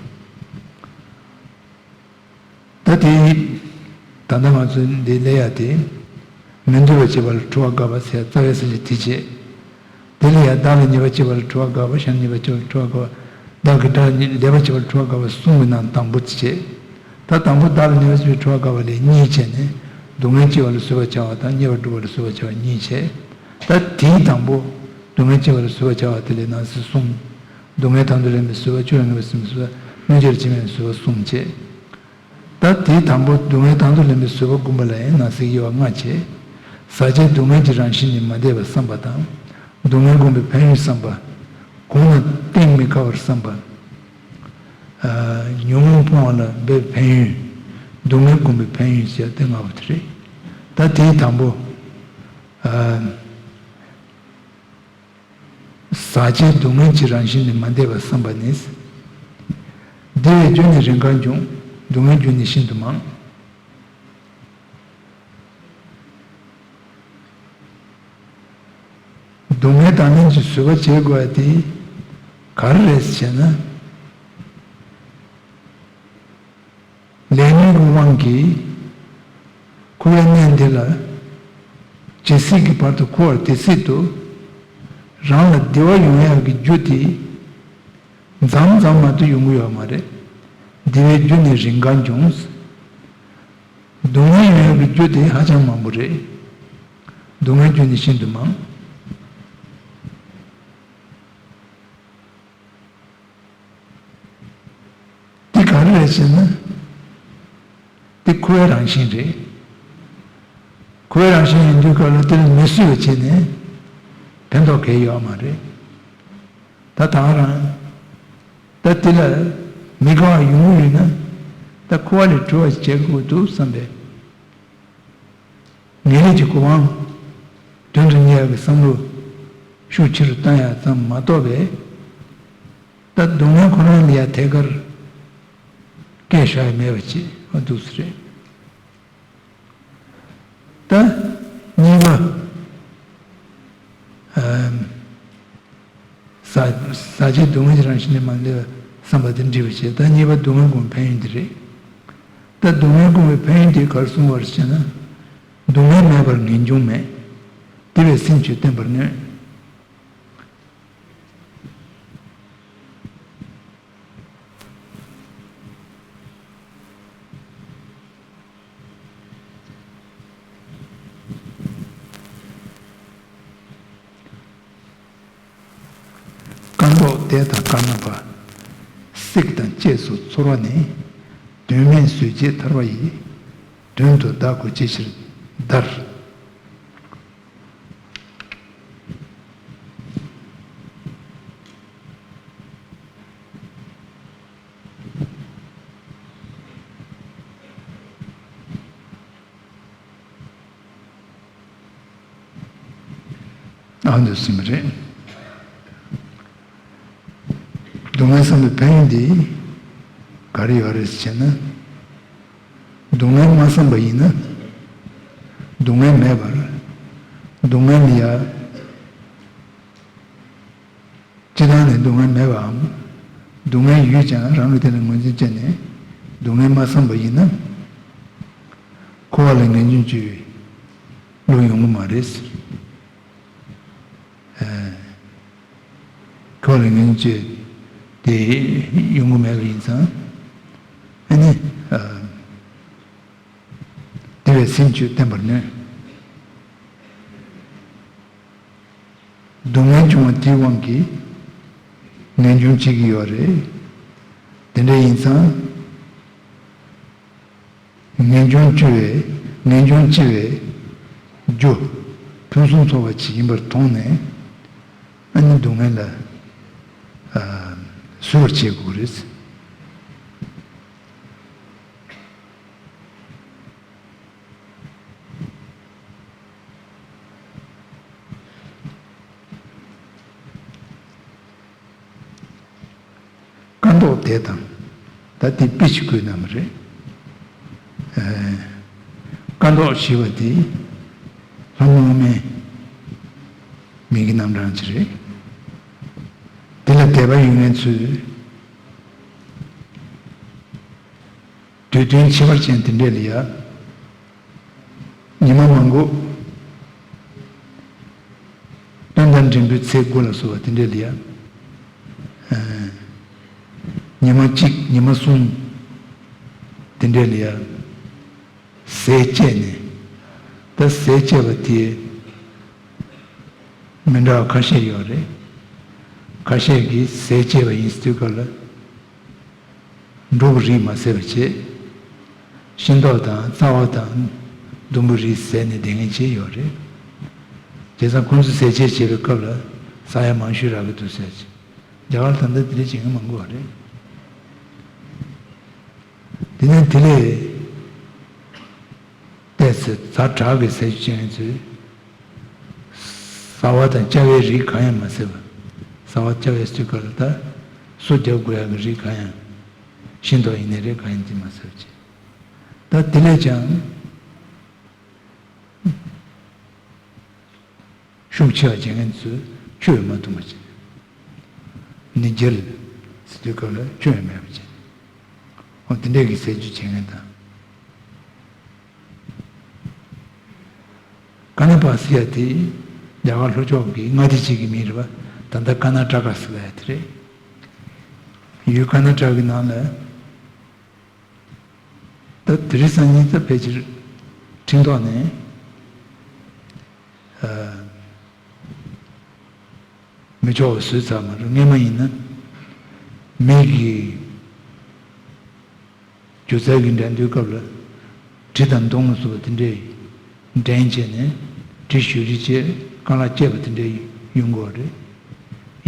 ད་དེ་ད་ལྟ་ང་ཚོ་འདི་ལས་ཡ་དེ། མི་འདུལ་བ་བྱེད་པ་ལ་འཁྲུལ་བ་དགག་པ་ཟེར་རྩ་བའི་ས་བཅད་དེ་བྱས། དེ་ལས་ཡང་བདག་ལ་ཉེས་པ་བྱེད་པ་ལ་འཁྲུལ་བ་དགག་པ། གཞན་ལ་ཉེས་པ་བྱེད་པ་ལ་འཁྲུལ་བ་དགག་པ། བདག་གིས་བདག་ལ་ཉེས་པ་བྱེད་པ་ལ་འཁྲུལ་བ་དགག་པ་གསུམ་གྱི་ནང་དང་པོ་དེ་བྱས། ད་དང་པོ་བདག་ལ་ཉེས་པ་བྱེད་པ་ལ་འཁྲུལ་བ་དགག་པ་ལས་གཉིས་བྱས་ནས། སྡུག་བསྔལ་སྐྱེ་བ་ལ་བཟོད་པར་བྱ་བ་དང་། རྙེད་པར་སྒྲུབ་པ་ལ་བཟོད་པར་བྱ་བ་གཉིས་བྱས། ད་དེའི་དང་པོ་སྡུག་བསྔལ་སྐྱེ་བ་ལ་བཟོད་པར་བྱ་བ་དེ་ལས་ནང་གསེས་གསུམ། སྡུག་བསྔལ་དང་དུ་ལེན་པའི་བཟོད་པ། བཅུ་ལ་ངེས་པར་སེམས་པའི་བཟོད་པ། གནོད་བྱེད་ལ་ཇི་སྨྲས་པའི་བཟོད་པ་གསུམ་བྱས། ད་དེའི་དང་པོ་སྡུག་བསྔལ་དང་དུ་ལེན་པའི་བཟོད་པ་བསྒོམ་པ་ལ་ཡང་ནང་གསེས་དབྱེ་བ་ལྔ་བྱས། ཟག་བཅས་སྡུག་བསྔལ་གྱི་རང་བཞིན་ནི་མ་འདས་པར་བསམ་པ་དང་། སྡུག་བསྔལ་བསྒོམ་པའི་ཕན་ཡོན་བསམ་པ། གོང་ན་གཏན་མི་འཁེལ་བར་བསམ་པ། ཨ། ཉོན་མོངས་སྤོང་བ་ལ་འབད་པའི་ཕན་ཡོན། སྡུག་བསྔལ་བསྒོམ་པའི་ཕན་ཡོན་ཟེར་དེ་ལྔ་པོ་དེ་རེད། ད་དེའི་དང་པོ། ཨ། ཟག་བཅས་སྡུག་བསྔལ་གྱི་རང་བཞིན་ནི་མ་འདས་པར་བསམ་པ་ནི། བདེ་བའི་རྒྱུ་ནི་རེས་འགའ་འབྱུང་། སྡུག་བསྔལ་རྒྱུ་ནི་ཤིན་ཏུ་མང་། སྡུག་བསྔལ་དང་ལེན་གྱི་བཟོད་པ་བྱེད་དགོས་པ་དེ་ག་རེ་རེད་ཟེར་ན། ལས་ཉོན་གྱི་དབང་གིས་འཁོར་བའི་གནས་འདི་ལ་ཇི་སྲིད་ཀྱི་བར་དུ་འཁོར་བར་དེ་སྲིད་དུ་རང་ལ་བདེ་བ་ཡོང་ཡག་གི་རྒྱུ་དེ་མཚམས་མཚམས་མ་གཏོགས་ཡོང་གི་ཡོད་མ་རེད། བདེ་བའི་རྒྱུ་ནི་རེས་འགའ་འབྱུང་། སྡུག་བསྔལ་ཡོང་ཡག་གི་རྒྱུ་དེ་ཧ་ཅང་མང་པོ་རེད། སྡུག་བསྔལ་རྒྱུ་ནི་ཤིན་ཏུ་མང་། དེ་ག་རེ་རེད་ཟེར་ན། དེ་འཁོར་བའི་རང་བཞིན་རེད། འཁོར་བའི་རང་བཞིན་ཡིན་དུས་སྐབས་ལ་དེ་ལ་མི་བཟོད་པ་བྱས་ནས་ཕན་ཐོགས་གང་ཡང་ཡོད་མ་རེད། ད་ད་རང་ད་དེ་ལ་མི་དགའ་བ་ཡོང་གི་ཡོད་ན། ད་འཁོར་བ་ལས་གྲོལ་བ་བྱེད་དགོས་འདུག་བསམ་པས། ངེས་ལེགས་ཀྱི་གོ་འཕང་དོན་དུ་གཉེར་བའི་བསམ་བློ་ཤུགས་ཆེ་རུ་བཏང་ཡག་ཙམ་མ་གཏོགས་པས། ད་སྡུག་བསྔལ་ཁོ་རང་ལ་ཡ་ཐད་ཀར་སྐད་བཞག་ཡ་མེད་པ་ཅིག་འདུག་སེ་རེད། ད་གཉིས་པ། ཨམ། ཟག་ཟག་བཅས་སྡུག་བསྔལ་གྱི་རང་བཞིན་ནི་མ་འདས་པར་བསམ་པ་དེ་འགྲིག་པ་བྱས། ད་གཉིས་པ་སྡུག་བསྔལ་སྒོམ་ཕན་ཡོན་འདི་རེད། ད་སྡུག་བསྔལ་སྒོམ་པའི་ཕན་ཡོན་དེ་ག་རེ་གསུངས་པ་རེད་ཟེར་ན། སྡུག་བསྔལ་མེད་པར་ངེས་འབྱུང་མེད། དེ་བས་སེམས་ཁྱོད་བརྟན་པར་ནུས། སྐབས་འགྲོགས་དད་དང་དཀར་ནག་པ། བསྲེགས་དང་བཅད་སོགས་ཚོར་བ་ནི། དོན་མེད་བཟོད་བྱེད་ཐར་པ་ཡི། དོན་དུ་བདག་གོ་ཇི་ཕྱིར་འདར། ཨ་འདུག་སེ་རེད། སྡུག་བསྔལ་བསམ་པའི་ཕན་ཡོན་འདི་ག་རེ་ཡོད་རེད་ཟེར་ན། སྡུག་བསྔལ་མ་བསམ་པ་ཡིན་ན། སྡུག་བསྔལ་མེད་པར། སྡུག་བསྔལ་ལ་ཡ། སྤྱིར་བཏང་ནས་སྡུག་བསྔལ་མེད་པའམ། སྡུག་བསྔལ་ཡོད་ཀྱང་རང་གིས་དེ་ལ་ངོས་འཛིན་བྱས་ནས་སྡུག་བསྔལ་མ་བསམ་པ་ཡིན་ན། འཁོར་བ་ལ་ངེས་འབྱུང་སྐྱེ་བའི་བློ་ཡོང་གི་མ་རེད། ཨ། འཁོར་བ་ལ་ངེས་འབྱུང་སྐྱེ་དེ་ཡོང་གི་མེད་པ་ཡིན་ཙང་། ཨ་ནི། ཨ། དེ་བས་སེམས་ཁྱོད་བརྟན་པར་ནུས། སྡུག་བསྔལ་བྱུང་བ་དེའི་དབང་གིས་ངེས་འབྱུང་སྐྱེ་གི་ཡོད་རེད། དེ་འདྲ་ཡིན་ཙང་། ངེས་འབྱུང་སྐྱེ་བའི་ངེས་འབྱུང་སྐྱེ་བའི་རྒྱུ་ཕུན་སུམ་ཚོགས་པ་ཅིག་ཡིན་པར་མཐོང་ནས། ཨ་ནི་སྡུག་བསྔལ་ལ་ཨ་བཟོད་པར་བྱེད་དགོས་རེད། ཏོག་དེ་དང་། ད་དེ་དཔེ་ཅིག་བཀོད་གནང་བ་རེད། ཨ། ཀ་མདོག་ཞེས་པ་དེ་ལྷ་མོ་དབུ་མའི་མིང་གི་རྣམ་གྲངས་ཅིག་རེད། དེ་ལ་དད་པ་ཡོད་མཁན་ཚོས། དུས་སྟོན་ཁྱད་པར་ཅན་དེ་འདྲས་ལ་ཡ། ཉི་མ་མང་པོ། སྟོན་ཟླ་འབྲིང་པོའི་ཚེས་དགུ་ལ་སོགས་པ་དེ་འདྲས་ལ་ཡ། ཨ། ཉི་མ་གཅིག་ཉི་མ་གསུམ། དེ་འདྲས་ལ་ཡ། ཟས་བཅད་ནས། ད་ཟས་བཅད་པ་དེ། མི་འདྲ་བ་ཁ་ཤས་ཡོད་རེད། ཁ་ཤས་ཀྱིས་ཟས་བཅད་པ་ཡིན་ཟེར་དུས་སྐབས་ལ། འབྲུ་གི་རིགས་མ་ཟད་པ་བྱས། ཤིང་ཏོག་དང་རྩ་བ་དང་ལྡུམ་བུ་རིགས་ཟས་ནས་བསྡད་མཁན་བྱས་ཡོད་རེད། བྱས་ཙང་ཁོང་ཚོས་ཟས་བཅད་བྱེད་པའི་སྐབས་ལ་ཟ་ཡ་མང་ཤོས་རག་གི་འདུག་ཟེར་གྱི། རྒྱ་གར་ད་ལྟ་དེ་འདྲ་བྱེད་མཁན་མང་པོ་ཡོད་རེད། དེ་ནས་དེ་ལས་བལྟས་ཚེ་ཛ་དྲག་གི་ཟས་བཅད་མཁན་ཚོས། ཟ་བ་དང་བཅའ་བའི་རིགས་གང་ཡང་མ་ཟད་པ། ཟ་བ་བཅའ་བའི་ཟས་ག་ལ་ད། སོ་བརྒྱབ་དགོས་ཡག་གི་རིགས་གང་ཡང་། ཤིང་ཏོག་ཡིན་ནའི་རེད་གང་ཡིན་དེ་མ་ཟད་པ་བྱས། ད་དེ་ལས་ཀྱང་། ཤུགས་ཆེ་བ་བྱེད་མཁན་ཚོས་ཆུ་ཡང་མ་འཐུང་བ་བྱས། ནི་རྒྱལ། ཟེར་དུས་སྐབས་ལ་ཆུ་ཡང་མེད་པ་བྱས། འོ་དེ་འདྲས་ཀྱི་ཟས་བཅད་བྱེད་མཁན་དང་། ཀ་ན་པ་སི་ཡ་དེ་རྒྱ་གར་ལྷོ་ཕྱོགས་ཀྱི་མངའ་སྡེ་གཅིག་གི་མིང་རེད་པ། ད་ལྟ་ཀ་ན་ཊ་ཀ་ཟེར་ཡ་དེ་རེད། ཡུལ་ཀ་ན་ཊ་ཀ་གི་ནང་ལ། ད་དེ་རིང་སང་ཉིན་ད་ཕལ་ཆེར་ཁྲིམས་ཐོག་ནས། ཨ། མི་ཆོག་པ་བཟོས་ཚར་མ་རེད། སྔོན་མ་ཡིན་ན་མི་གི་སྒྱུ་རྩལ་གྱི་འགྲན་བསྡུར་སྐབས་ལ་གྲི་དང་མདུང་ལ་སོགས་པ་དེ་འདྲས་འགྲན་བྱས་ནས་གྲི་གཞུ་རེས་བྱས་རྐང་ལག་བཅད་པ་དེ་འདྲས་ཡོང་གི་ཡོད་རེད།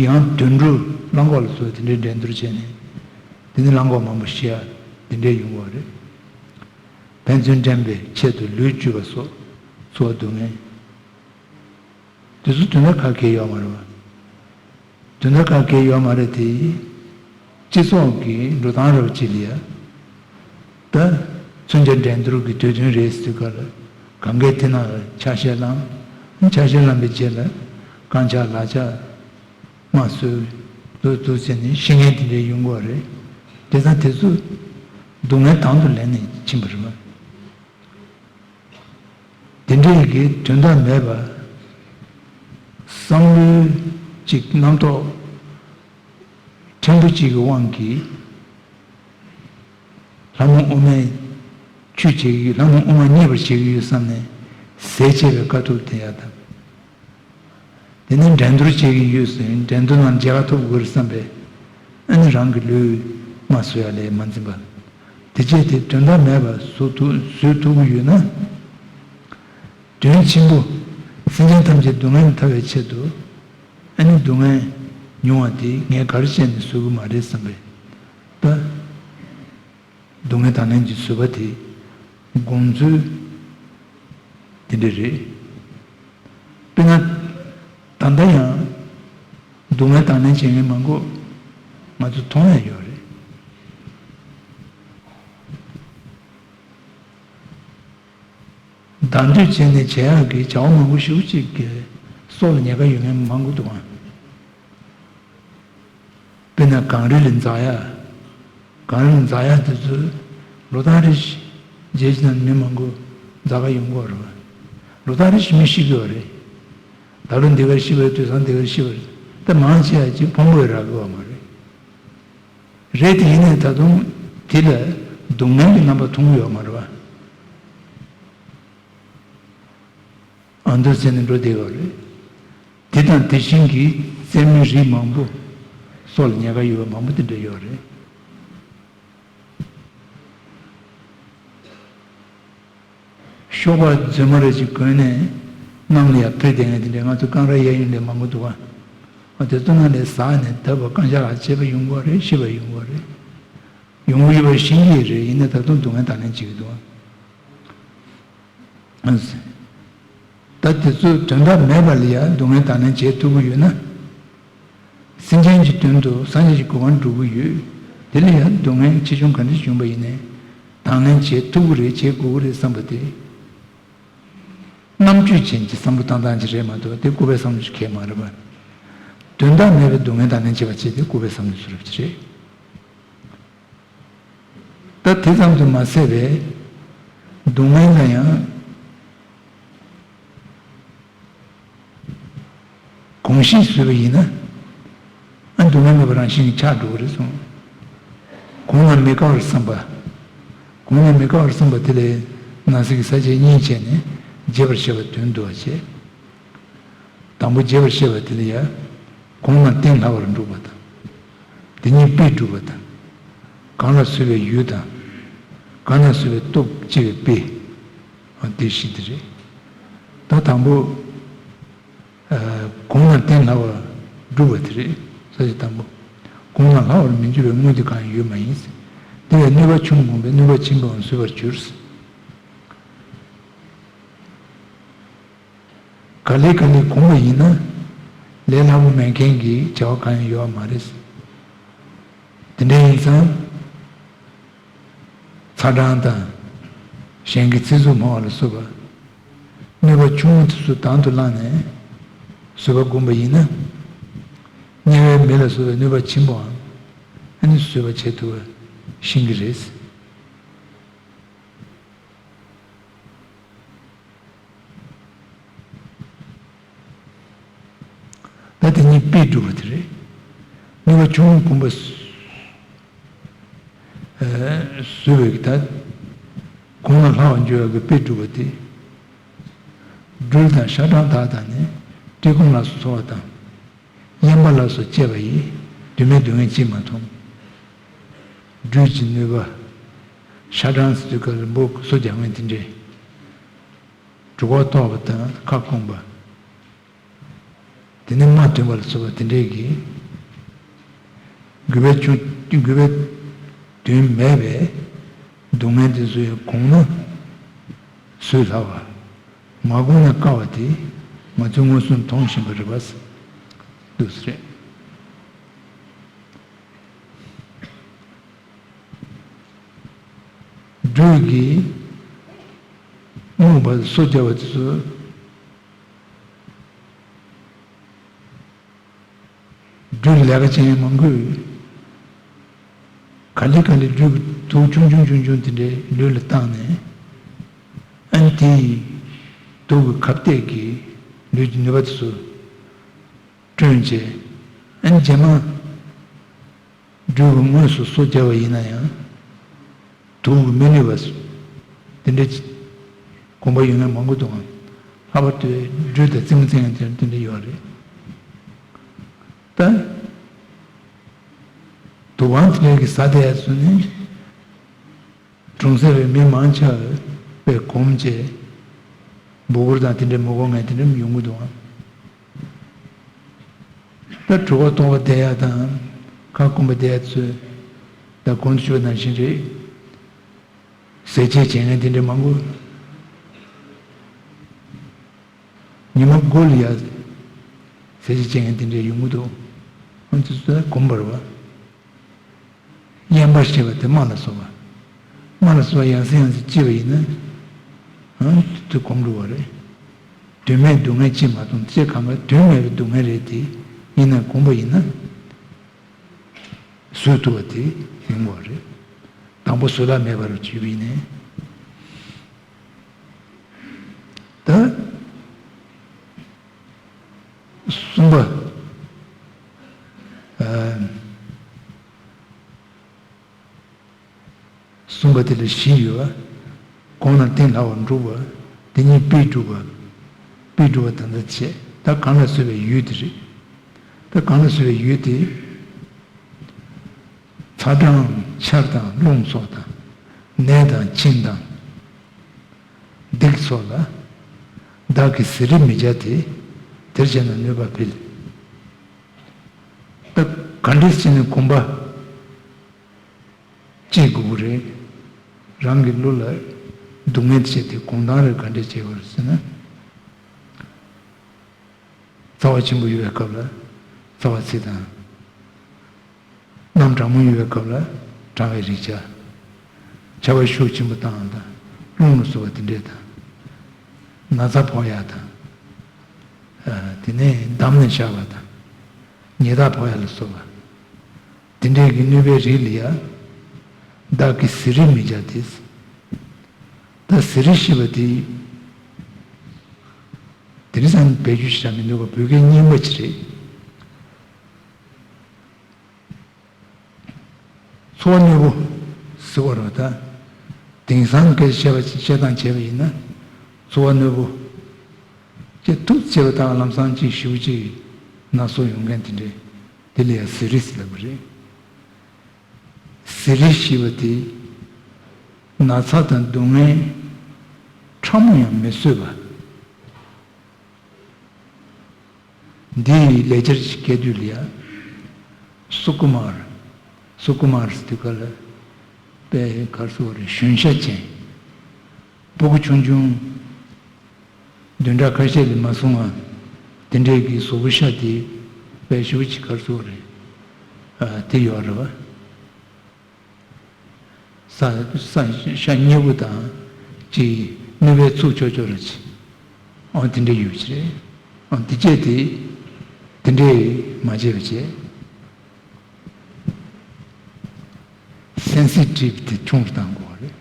ཡང་དུད་འགྲོ་གླང་གོག་ལ་སོགས་པ་དེ་འདྲས་འགྲན་བསྡུར་བྱས་ནས་དེ་ནས་གླང་གོག་མང་པོ་ཤི་ཡ་དེ་འདྲས་ཡོང་གི་ཡོད་རེད། ཕན་ཚུན་འགྲན་པའི་ཆེད་དུ་ལུས་བཅུག་པ་སོགས་འཚོ་བ་སྡུག་བསྔལ། དེ་ཚོ་དོན་དག་ག་གེ་ཡོད་མ་རེད་བ། དོན་དག་ག་གེ་ཡོད་མ་རེད་དེ། སྤྱི་ཚོགས་ཀྱི་འགྲོ་སྟངས་རབ་ཅིག་ལ་ཡ། ད། མཚོན་ཆ་འགྲན་བསྡུར་གྱི་དུས་སྟོན་རེད་ཟེར་ག་ལ། གང་གས་དེ་ནང་ལ་ཆ་ཤས་བླངས། ཆ་ཤས་བླངས་པའི་རྗེས་ལ། རྐང་ཆག་ལག་ཆག་མ་གསོས། འདུག་འདུག་བྱས་ནས་ཤི་མཁན་དེ་འདྲས་ཡོང་གི་ཡོད་རེད། དེ་ཙང་དེ་ཚོ། སྡུག་བསྔལ་དང་དུ་ལེན་ནས་ཕྱིན་པ་རེད་བ། དེ་འདྲའི་གི་དོན་དག་མེད་པ། བསམ་བློའི་ཅིག་རྣམ་རྟོག་ཕྲན་བུ་ཅིག་གི་དབང་གིས། ལྷ་མོ་ཨུ་མའི་ཆོས་བྱེད་ཀྱི་ཡོད། ལྷ་མོ་ཨུ་མ་མཉེས་པར་བྱེད་ཀྱི་ཡོད་བསམ་ནས་ཟས་བཅད་པའི་དཀའ་ཐུབ་འཐེན་ཡ་དང་། དེ་ནས་འགྲན་བསྡུར་བྱེད་ཀྱི་ཡོད་ཟེར། འགྲན་བསྡུར་ནང་མཇལ་ཁ་ཐོབ་དགོས་རེད་བསམ་པས། ཨ་ནི་རང་གི་ལུས་མ་གསོ་ཡ་ལས་མ་འཛིན་པ། དེ་བྱས་ཏེ་དོན་དག་མེད་པ་བཟོ་ཐུབ་བཟོས་ཐུབ་ཀྱི་ཡོད་ན། དོན་ཆེན་པོ། སེམས་ཅན་ཐམས་ཅད་སྡུག་བསྔལ་ནས་ཐར་བའི་ཆེད་དུ། ཨ་ནི་སྡུག་བསྔལ་མྱོང་བ་དེ་ངས་ག་རེ་བྱས་ནས་བཟོ་གི་མ་རེད་བསམ་པས། ད། སྡུག་བསྔལ་དང་ལེན་གྱི་བཟོད་པ་དེ་དགོངས་ཚུལ་དེ་འདྲ་རེད། དཔེར་ན། ད་ལྟ་ཡང་སྡུག་བསྔལ་དང་ལེན་བྱེད་མཁན་མང་པོ་ང་ཚོ་མཐོང་ཡ་ཡོད་རེད། བདག་འདོད་བྱས་ནས་བྱེད་ཡག་གི་བྱ་བ་མང་པོ་ཞེ་པོ་ཅིག་གི་སྲོག་ལ་ཉེན་ཁ་ཡོད་མཁན་མང་པོ་འདུག་ཨང་། དཔེར་ན་གངས་རི་ལ་འཛེག་ཡ། གངས་རི་ལ་འཛེག་ཡ་དེ་ཚོ་ལོ་ལྟར་རེ་བཞིན་རྗེས་ཀྱི་ནང་མི་མང་པོ་འཛེག་ག་ཡོང་གི་ཡོད་རེད་བ། ལོ་ལྟར་རེ་བཞིན་མི་ཤི་གི་ཡོད་རེད། ད་ལོ་འདི་གར་ཤི་བ་རེད། དུས་སང་འདི་གར་ཤི་བ་རེད། ད་མང་ཆེ་བ་ཅིག་ཕུང་པོ་རག་གི་ཡོད་མ་རེད། རེད་དེ་ཡིན་ནའི་ད་དུང་དེ་ལ་སྡུག་བསྔལ་གྱི་རྣམ་པ་མཐོང་གི་ཡོད་མ་རེད་བ། ཨ་འདུག་ཟེར་ནས་འགྲོ་བསྡད་ཡོད་རེད། དེ་དང་དེ་བཞིན་གྱི་རྩེད་མོའི་རིགས་མང་པོ། སྲོག་ལ་ཉེན་ཁ་ཡོད་པ་མང་པོ་དེ་འདྲ་ཡོད་རེད། གཤོག་པ་རྫུན་མ་རེ་ཞིག་གོན་ནས་གནམ་ལ་ཡར་འཕུར་བསྡད་མཁན་དེ་འདྲ་ང་ཚོ་རྐང་ར་གཡས་གཡོན་ལ་མང་པོ་འདུག་ག། ཨ་དེ་ཚོ་ནང་ལ་ཟགས་ནས་བརྡབས་པ་རྐང་ཆག་ལ་བཅད་པ་ཡོང་གི་ཡོད་རེད། ཤི་བ་ཡོང་གི་ཡོད་རེད། ཡོང་གི་ཡོད་པ་ཤེས་ཀྱི་རེད། ཡིན་ནའི་ད་དུང་སྡུག་བསྔལ་དང་ལེན་བྱེད་ཀྱི་འདུག་ག། ད་དེ་ཚོ་དོན་དག་མེད་པ་ལ་ཡང་སྡུག་བསྔལ་དང་ལེན་བྱེད་ཐུབ་ཀྱི་ཡོད་ན། སེམས་ཅན་གྱི་དོན་དུ་སངས་རྒྱས་ཀྱི་གོ་འཕང་སྒྲུབ་ཀྱི་ཡོད། དེ་ལ་ཡང་སྡུག་བསྔལ་ཆེ་ཆུང་ག་འདྲ་བྱུང་བ་ཡིན་ནའི་དང་ལེན་བྱེད་ཐུབ་ཀྱི་རེད། བྱེད་དགོས་ཀྱི་རེད་བསམ་པ་དེ། རྣམ་དཔྱོད་ཅན་གྱི་བསམ་བློ་བཏང་སྟངས་ཅིག་རེད་མ་གཏོགས་དེ་ལྐུགས་པའི་བསམ་བློ་ཞིག་གང་ཡང་མ་རེད་པ། དོན་དག་མེད་པའི་སྡུག་བསྔལ་དང་ལེན་བྱེད་པ་བྱས་ཏེ་ལྐུགས་པའི་བསམ་བློ་བཟོ་རབས་ཅིག་རེད། ད་དེ་ཙམ་དུ་མ་ཟད་པའི་སྡུག་བསྔལ་ལ་ཡང་གོམས་གཤིས་བཟོས་པ་ཡིན་ན། ཨ་སྡུག་བསྔལ་མེད་པ་རང་བཞིན་གྱིས་ཆགས་འགྲོ་གི་རེད་གསུངས། གོང་ན་མི་དགའ་བར་བསམ་པ། གོང་ན་མི་དགའ་བར་བསམ་པ་དེ་ལས་ན་ཟུག་གི་ས་བཅད་གཉིས་བྱས་ནས་བརྗེད་པར་བྱེད་པ་དོན་བསྡུ་བ་བྱས། དང་པོ་བརྗེད་པར་བྱེད་པ་དེ་ལ་ཡང་གོང་ན་གཏན་ལྷག་པར་སྒྲུབ་པ་དང་། དེ་ཉིད་དཔེས་སྒྲུབ་པ་དང་། གང་ལ་བཟོད་པའི་ཡུལ་དང་། གང་ལ་བཟོད་པའི་སྟོབས་ཆེ་བའི་དཔེ། དེ་བཞི་དེ་རེད། ད་དང་པོ། གོང་ན་གཏན་ལྷག་པར་སྒྲུབ་པ་དེ་རེད། ས་བཅད་དང་པོ། གོང་ན་ལྷག་པར་མི་འགྱུར་བའི་དངོས་དེ་གང་ཡང་ཡོད་མ་ཡིན། དེ་བས་གནོད་པ་ཆུང་བ་བསྒོམས་པས་གནོད་པ་ཆེན་པོའང་བཟོད་པར་འགྱུར། ག་ལེ་ག་ལེ་བསྒོམས་པ་ཡིན་ན། ལས་སླ་པོ་མེད་མཁན་གྱི་བྱ་བ་གང་ཡང་ཡོད་པ་མ་རེད། དེ་འདྲ་ཡིན་ཙང་། ཚ་གྲང་དང་། གཞན་གྱི་ཚེ་སྲོག་སྨྲ་བ་ལ་སོགས་པ། གནོད་པ་ཆུང་ངུ་དེ་ཚོ་དང་དུ་བླངས་ནས་བཟོད་པ་བསྒོམས་པ་ཡིན་ན། དམྱལ་བའི་མེ་ལ་སོགས་པའི་གནོད་པ་ཆེན་པོའང་ཨ་ནི་བཟོད་པ་བྱེད་ཐུབ་པ་ཤེས་ཀྱི་རེད། ད་དེ་ཉིད་དཔེས་སྒྲུབ་པ་དེ་རེད། གནོད་པ་ཆུང་ངུ་བསྒོམས་པ། བཟོད་པའི་ད། གོང་ལ་ལྷག་པར་འགྱུར་བའི་དཔེས་སྒྲུབ་པ་དེ། སྦྲུལ་དང་ཤ་སྦྲང་དག་དང་ནི། བཀྲེས་སྐོམ་ལ་སོགས་འཚོ་བ་དང་། གཡན་པ་ལ་སོགས་སྤྱད་པ་ཡིས། དོན་མེད་སྡུག་བསྔལ་ཅིས་མ་མཐོང་། སྦྲུལ་གྱི་གནོད་པ། ཤ་སྦྲང་ཟེར་དུས་སྐབས་ལ་འབུ་སོ་རྒྱག་མཁན་དེ་འདྲས། གྲོད་ཁོག་ལྟོགས་པ་དང་ཁ་སྐོམ་པ། དེ་ནས་རྨ་ཐོན་པ་ལ་སོགས་པ་དེ་འདྲས་ཀྱིས། རྒུད་པའི་ཆུ་རྒུད་པའི་དོན་མེད་པའི་སྡུག་བསྔལ་དེ་ཚོའི་གོང་ན་བཟོད་སླ་བ། མ་བསྒོམས་ན་དཀའ་བ་དེ་ང་ཚོས་མངོན་སུམ་མཐོང་བཞིན་པ་རེད་པ། འདུག་སེ་རེད། སྦྲུལ་གྱིས་རྨུགས་པ་སོ་རྒྱག་པ་དེ་ཚོ། སྦྲུལ་ལས་ཀ་བྱེད་མཁན་མང་པོས། ག་ལེ་ག་ལེ་སྦྲུལ་གྱི་དུག་ཆུང་ཆུང་ཆུང་ཆུང་དེ་འདྲའི་ལུས་ལ་བཏང་ནས། ཨ་ནི་དེ་ཡི་དུག་གི་ཁབ་གཏད་ཀྱིས་ལུས་ཀྱི་ནུས་པ་དེ་ཚོ་བསྐྲུན་བྱས། ཨ་ནི་རྗེས་མ། སྦྲུལ་གྱིས་དངོས་སུ་སོ་བརྒྱབ་པ་ཡིན་ན་ཡང་། དུག་གིས་མི་གནོད་པ། དེ་འདྲའི་གོམས་པ་ཡོད་མཁན་མང་པོ་འདུག་ཨང་། ལྷག་པར་དུ་སྦྲུལ་དང་རྩེད་མོ་རྩེ་མཁན་དེ་དེ་འདྲ་ཡོད་རེད། ད། དུག་ཁང་དེ་འདྲའི་གི་ཟ་བསྡད་ཡ་ཚོ་ནི། གྲོང་གསེབ་པའི་མི་མང་ཆེ་བས་གོམས་བྱས། འབུ་གུར་དང་དེ་འདྲའི་མི་གོ་མཁན་དེ་འདྲ་ཡོང་གི་འདུག་ཨང་། ད་གྲོད་ཁོག་ལྟོགས་པ་བསྡད་ཡ་དང་། ཁ་སྐོམ་པ་བསྡད་ཡ་ཚོས་ད་གོང་དུ་ཞུས་པ་ནང་བཞིན་རེད། ཟས་བཅད་བྱེད་མཁན་དེ་འདྲ་མང་པོ། ཉི་མ་དགུ་ལ་ཡ་ཟས་བཅད་བྱེད་མཁན་དེ་འདྲ་ཡོང་གི་འདུག་ཨ་ནི་དེ་ཚོ་ད་གོམས་པ་རེད་པ། གཡན་པར་བྱེད་པ་དེ་རྨ་ལ་སོགས་པ། རྨ་ལ་སོགས་པ་ཡང་སེ་ཡང་སེ་བཅད་པ་ཡིན་ན། ཨང་དེ་གོམས་འགྲོ་བ་རེད། དོན་མེད་སྡུག་བསྔལ་ཅིས་མ་མཐོང་། ཅེས་གང་ག་དོན་མེད་པའི་སྡུག་བསྔལ་རེད་དེ། ཡིན་ན་གོམས་པ་ཡིན་ན། བཟོད་ཐུབ་པ་དེ་ཡོང་བ་རེད། དང་པོ་བཟོད་གླགས་མེད་པར་བྱས་པ་ཡིན་ནའི། ད། གསུམ་པ། ཨ། གསུམ་པ་དེ་ལ་བཞི་ཡོད་པ། གོང་ན་གཏན་ལྷག་པར་སྒྲུབ་པ། དེ་ཉིད་དཔེས་སྒྲུབ་པ། དཔེས་སྒྲུབ་པ་དང་ད་བྱས། ད་གང་ལ་བཟོད་པའི་ཡུལ་དེ་རེད། ད་གང་ལ་བཟོད་པའི་ཡུལ་དེ། ཚ་གྲང་ཆར་དང་རླུང་སོགས་དང་། ནད་དང་གཅིན་དང་། སྡིག་སོགས་ལ། བདག་གིས་ཟད་རེ་མི་བྱ་སྟེ། དེར་བྱས་ན་གནོད་པ་འཕེལ། ད་ག་འདྲས་བྱས་ནས་གོམས་པ་བཅད་དགོས་ཀྱི་རེད། རང་གི་བློ་ལ་སྡུག་བསྔལ་བྱས་ཏེ་གོམས་སྟངས་རེ་ག་འདྲས་བྱེད་དགོས་རེད་ཟེར་ན། རྩ་བ་ཆེན་པོ་ཡོད་པའི་སྐབས་ལ་རྩ་བ་ཚིག་དང་། གནམ་གྲང་མོ་ཡོད་པའི་སྐབས་ལ་གྲང་བའི་རེག་བྱ། ཆར་པ་ཤུགས་ཆེན་པོ་བཏང་དང་རླུང་ལ་སོགས་པ་དེ་འདྲས་དང་། ན་ཚ་ཕོག་ཡག་དང་། དེ་ནས་འདམ་ནས་བཞག་པ་དང་། ཉེས་རྡུང་ཕོག་ཡག་ལ་སོགས་པ། དེ་འདྲས་ཀྱི་གནོད་པའི་རིགས་ལ་ཡང་བདག་གིས་ཟས་རིགས་མི་བྱ་སྟེ། ད་ཟས་རིགས་ཞེས་པ་དེ། དེང་སང་བེད་སྤྱོད་བྱ་མི་འདུག་ག་བོད་སྐད་རྙིང་པ་ཅིག་རེད། འཚོ་བ་རྣོན་པོ་ཟེར་བ་རེད་ད། དེང་སང་སྐད་ཆ་བཤད་པ་བཤད་སྟངས་བྱས་པ་ཡིན་ན། འཚོ་བ་རྣོན་པོ། ཅེས་ཐུགས་ཆེ་བ་དང་ལམ་སང་ཅིག་ཞེ་པོ་ཅིག་ན་སོ་ཡོང་མཁན་དེ་འདྲས། དེ་ལ་ཡང་ཟས་རིགས་ཟེར་ལབ་པ་རེད། ཟས་རིགས་ཞེས་པ་དེ། ན་ཚ་དང་སྡུག་བསྔལ་ཕྲ་མོ་ཡང་མི་བཟོད་པ། འདི་ཡི་ལེགས་སྦྱར་གྱི་སྐད་དོད་ལ་ཡང་། སུ་ཀུ་མར། སུ་ཀུ་མར་ཟེར་དུས་ག་ལ། དཔེ་གར་སོ་རེ་གཞོན་ཤ་ཅན། སྤུ་གུ་ཆུང་ཆུང་། བདུན་ཕྲག་ཁ་ཤས་ལས་མ་སོང་བ། དེ་འདྲས་ཀྱི་གཟུགས་པོ་ཤ་དེ། དཔེ་ཞེ་པོ་ཅིག་གར་སོ་རེ། དེ་ཡོད་རེད་བ། ས་ས་ཤ་མཉེ་པོ་དང་། ཅིག་ནུས་པའི་ཚུགས་ཆོག་ཆོག་ར་ཅིག་ཨང་དེ་འདྲ་ཡོད་ཅིག་རེད། ཨང་དེ་བྱས་ཏེ། དེ་འདྲས་མ་བྱས་པ་བྱས། སེན་སི་ཊིབ་དེ་ཆུང་རུ་བཏང་དགོས་པ་རེད།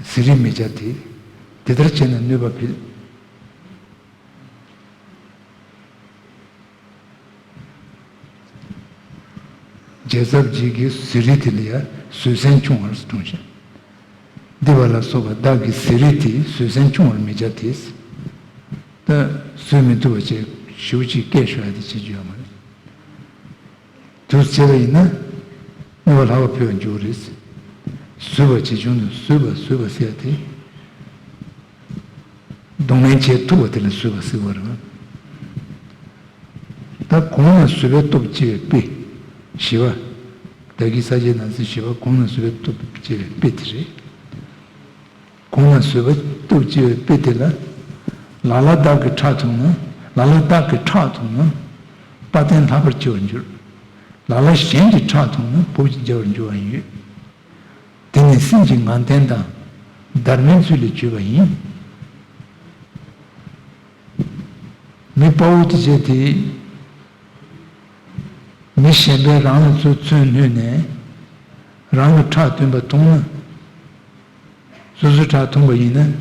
ཟས་རིགས་མི་བྱ་སྟེ། དེ་ལྟར་བྱས་ན་གནོད་པ་འཕེལ། རྒྱལ་ཚབ་རྗེ་གིས་ཟས་རིགས་དེ་ལ་ཡང་བཟོད་བསྲན་ཆུང་བར་གསུངས་ཤིང་། འདི་བ་ལ་སོགས་པ་བདག་གིས་ཟས་རིགས་དེ་བཟོད་བསྲན་ཆུང་བར་མི་བྱ་སྟེ། ད་བཟོད་མི་ཐུབ་པ་བྱས་ཞེ་པོ་ཅིག་སྐད་ཤོར་ཡ་དེ་བྱེད་རྒྱུ་ཡོད་མ་རེད། དུ་བྱས་པ་ཡིན་ན། གནོད་པ་ལྷག་པ་འཕེལ་བར་འགྱུར་རེད། བཟོད་པ་ཇི་བྱུང་དུ་བཟོད་པ་བཟོད་པ་ཟེར་ཡ་དེ། གདོང་ལེན་བྱེད་ཐུབ་པ་དེ་ལ་བཟོད་པ་ཟེར་བ་རེད། ད་གོང་ན་བཟོད་པའི་སྟོབས་ཆེ་བའི་དཔེ། ཞི་བ། བདག་གིས་ས་སྐྱའི་ནང་ཚན་ཞི་བ་གོང་ན་བཟོད་པའི་སྟོབས་ཆེ་བའི་དཔེ་དེ་རེད། གོང་ན་བཟོད་པའི་སྟོབས་ཆེ་བའི་དཔེ་དེ་ལ། ལ་ལ་བདག་གི་ཁྲག་འཐུང་ན། ལ་ལ་བདག་གི་ཁྲག་འཐུང་ན། དཔའ་གདེང་ལྷག་པར་ཆེ་བར་འགྱུར། ལ་ལ་གཞན་གྱི་ཁྲག་འཐུང་ན་བུ་གཅིག་རྒྱལ་བར་འགྱུར་བ་ཡིན། དེ་ནི་སེམས་ཀྱི་ངང་བརྟན་དང་སྡར་མའི་ཚུལ་ལས་བརྗོད་པ་ཡིན། མི་དཔའ་བོ་དེ་བྱས་ཏེ། མི་གཞན་པས་རང་ལ་ཚུར་མཚོན་བསྣུན་ནས་རང་གི་ཁྲག་འཐུང་པ་མཐོང་ན། སོ་སོའི་ཁྲག་འཐུང་པ་ཡིན་ན།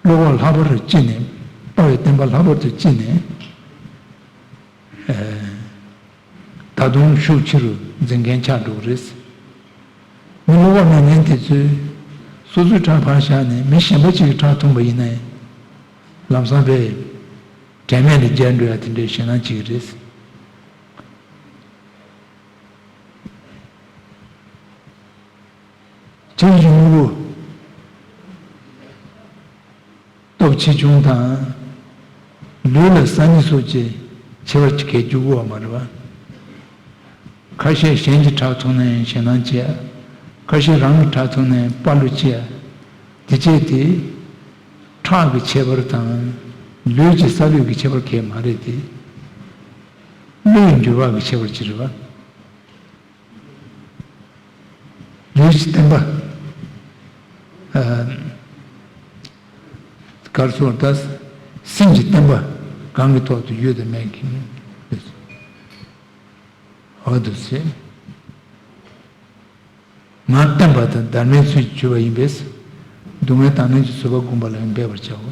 བློ་ཁོག་ལྷག་པར་དུ་ལྕི་ནས། དཔའ་བའི་བསྟན་པ་ལྷག་པར་དུ་ལྕི་ནས། ད་དུང་ཤུགས་ཆེ་རུ་འཛིན་མཁན་ཆགས་འགྲོ་གི་རེད། མི་བློ་ཁོག་མེད་མཁན་དེ་ཚོས་སོ་སོའི་ཁྲག་ཕར་བཞག་ནས་མི་གཞན་པ་གཅིག་གི་ཁྲག་འཐུང་པ་ཡིན་ན། ལམ་སང་དཔེ་དྲན་མེད་ལ་འགྱེལ་འགྲོ་ཡ་དེ་འདྲའི་ཞེད་སྣང་སྐྱེ་གི་རེད། ཁྱེད་རིང་པོ། སྟོབས་ཆེ་ཆུང་དང་། ལུས་ལ་སང་ཉིན་སོགས་ཀྱི་ཁྱད་པར་གྱི་གས་རྒྱུ་དགོས་པ་མ་རེད་པ། ཁ་ཤས་གཞན་གྱི་ཁྲག་འཐུང་ན་ཡང་ཞེད་སྣང་སྐྱེ་ཡ། ཁ་ཤས་རང་གི་ཁྲག་འཐུང་ན་ཡང་དཔའ་བློ་སྐྱེ་ཡ། དེ་བྱས་ཏེ། ཁྲག་གི་ཁྱད་པར་དང་། ལུས་ཀྱི་ས་ལུས་ཀྱི་ཁྱད་པར་གས་མ་རེད་དེ། བློའི་འགྱུར་བ་གི་ཁྱད་པར་ཅིག་རེད་པ། ལུས་ཀྱི་བརྟན་པ། ཨ། གར་སོང་ད། སེམས་ཀྱི་བརྟན་པ་གང་གི་ཐོག་ཏུ་ཡོད་དམ་མེད་ཀྱི། འོ་འདུག་སེ། ངག་བརྟན་པ་དང་སྡར་མའི་ཚུལ་གྱིས་བརྗོད་པ་ཡིན་པས། སྡུག་བསྔལ་དང་ལེན་གྱི་བཟོད་པ་བསྒོམ་པ་ལ་ཡང་འབད་པར་བྱའོ།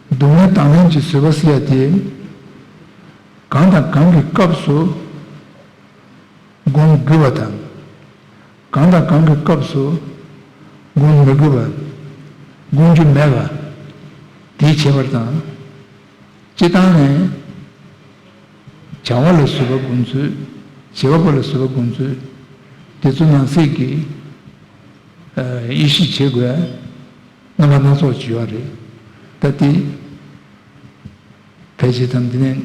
སྡུག་བསྔལ་དང་ལེན་གྱི་བཟོད་པ་ཟེར་ཡ་དེ། གང་དང་གང་གི་སྐབས་སུ་སྒོམ་དགོས་པ་དང་། གང་དང་གང་གི་སྐབས་སུ་སྒོམ་མི་དགོས་པ། སྒོམ་རྒྱུ་མེད་པ། དེའི་ཁྱད་པར་དང་། སྤྱིར་བཏང་ནས། བྱ་བ་ལ་བཟོད་པ་སྒོམ་ཚུལ། བྱེད་པ་པོ་ལ་བཟོད་པ་སྒོམ་ཚུལ། དེ་ཚོ་ནང་གསེས་ཀྱི། ཨ། དབྱེ་ཞིབ་བྱེད་དགོས་ཡ། རྣམ་པ་སྣ་ཚོགས་ཅིག་ཡོད་རེད། ད་དེ། ཕལ་ཆེར་དང་དེ་ནས་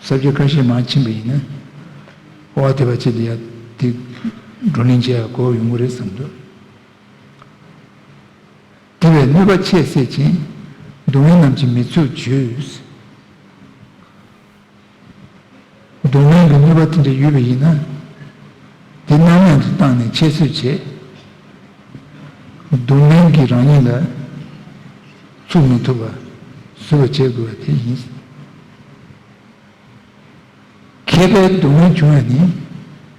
ས་བཅད་ཁ་ཤས་མར་ཕྱིན་པ་ཡིན་ན། དབའ་དད་པ་ཅིག་ལ་ཡ་དེ་བགྲོ་གླེང་བྱེད་ཡ་གོ་ཡོང་གི་རེད་བསམ་འདུག་དེ་བས་གནོད་པ་ཆེས་བསད་ཅིང་། སྡུག་བསྔལ་རྣམས་ཀྱིས་མི་ཚུགས་བྱོས། སྡུག་བསྔལ་གྱི་གནོད་པ་དེ་འདྲ་ཡོད་པ་ཡིན་ན། དེ་རྣམ་གཡེང་དུ་བཏང་ནས་ཁྱད་གསོད་བྱས། སྡུག་བསྔལ་གྱིས་རང་ཉིད་ལ་ཚུགས་མི་ཐུབ་པ་བཟོད་པ་བྱེད་དགོས་པ་དེ་ཡིན། མཁས་པས་སྡུག་བསྔལ་བྱུང་བ་ནི།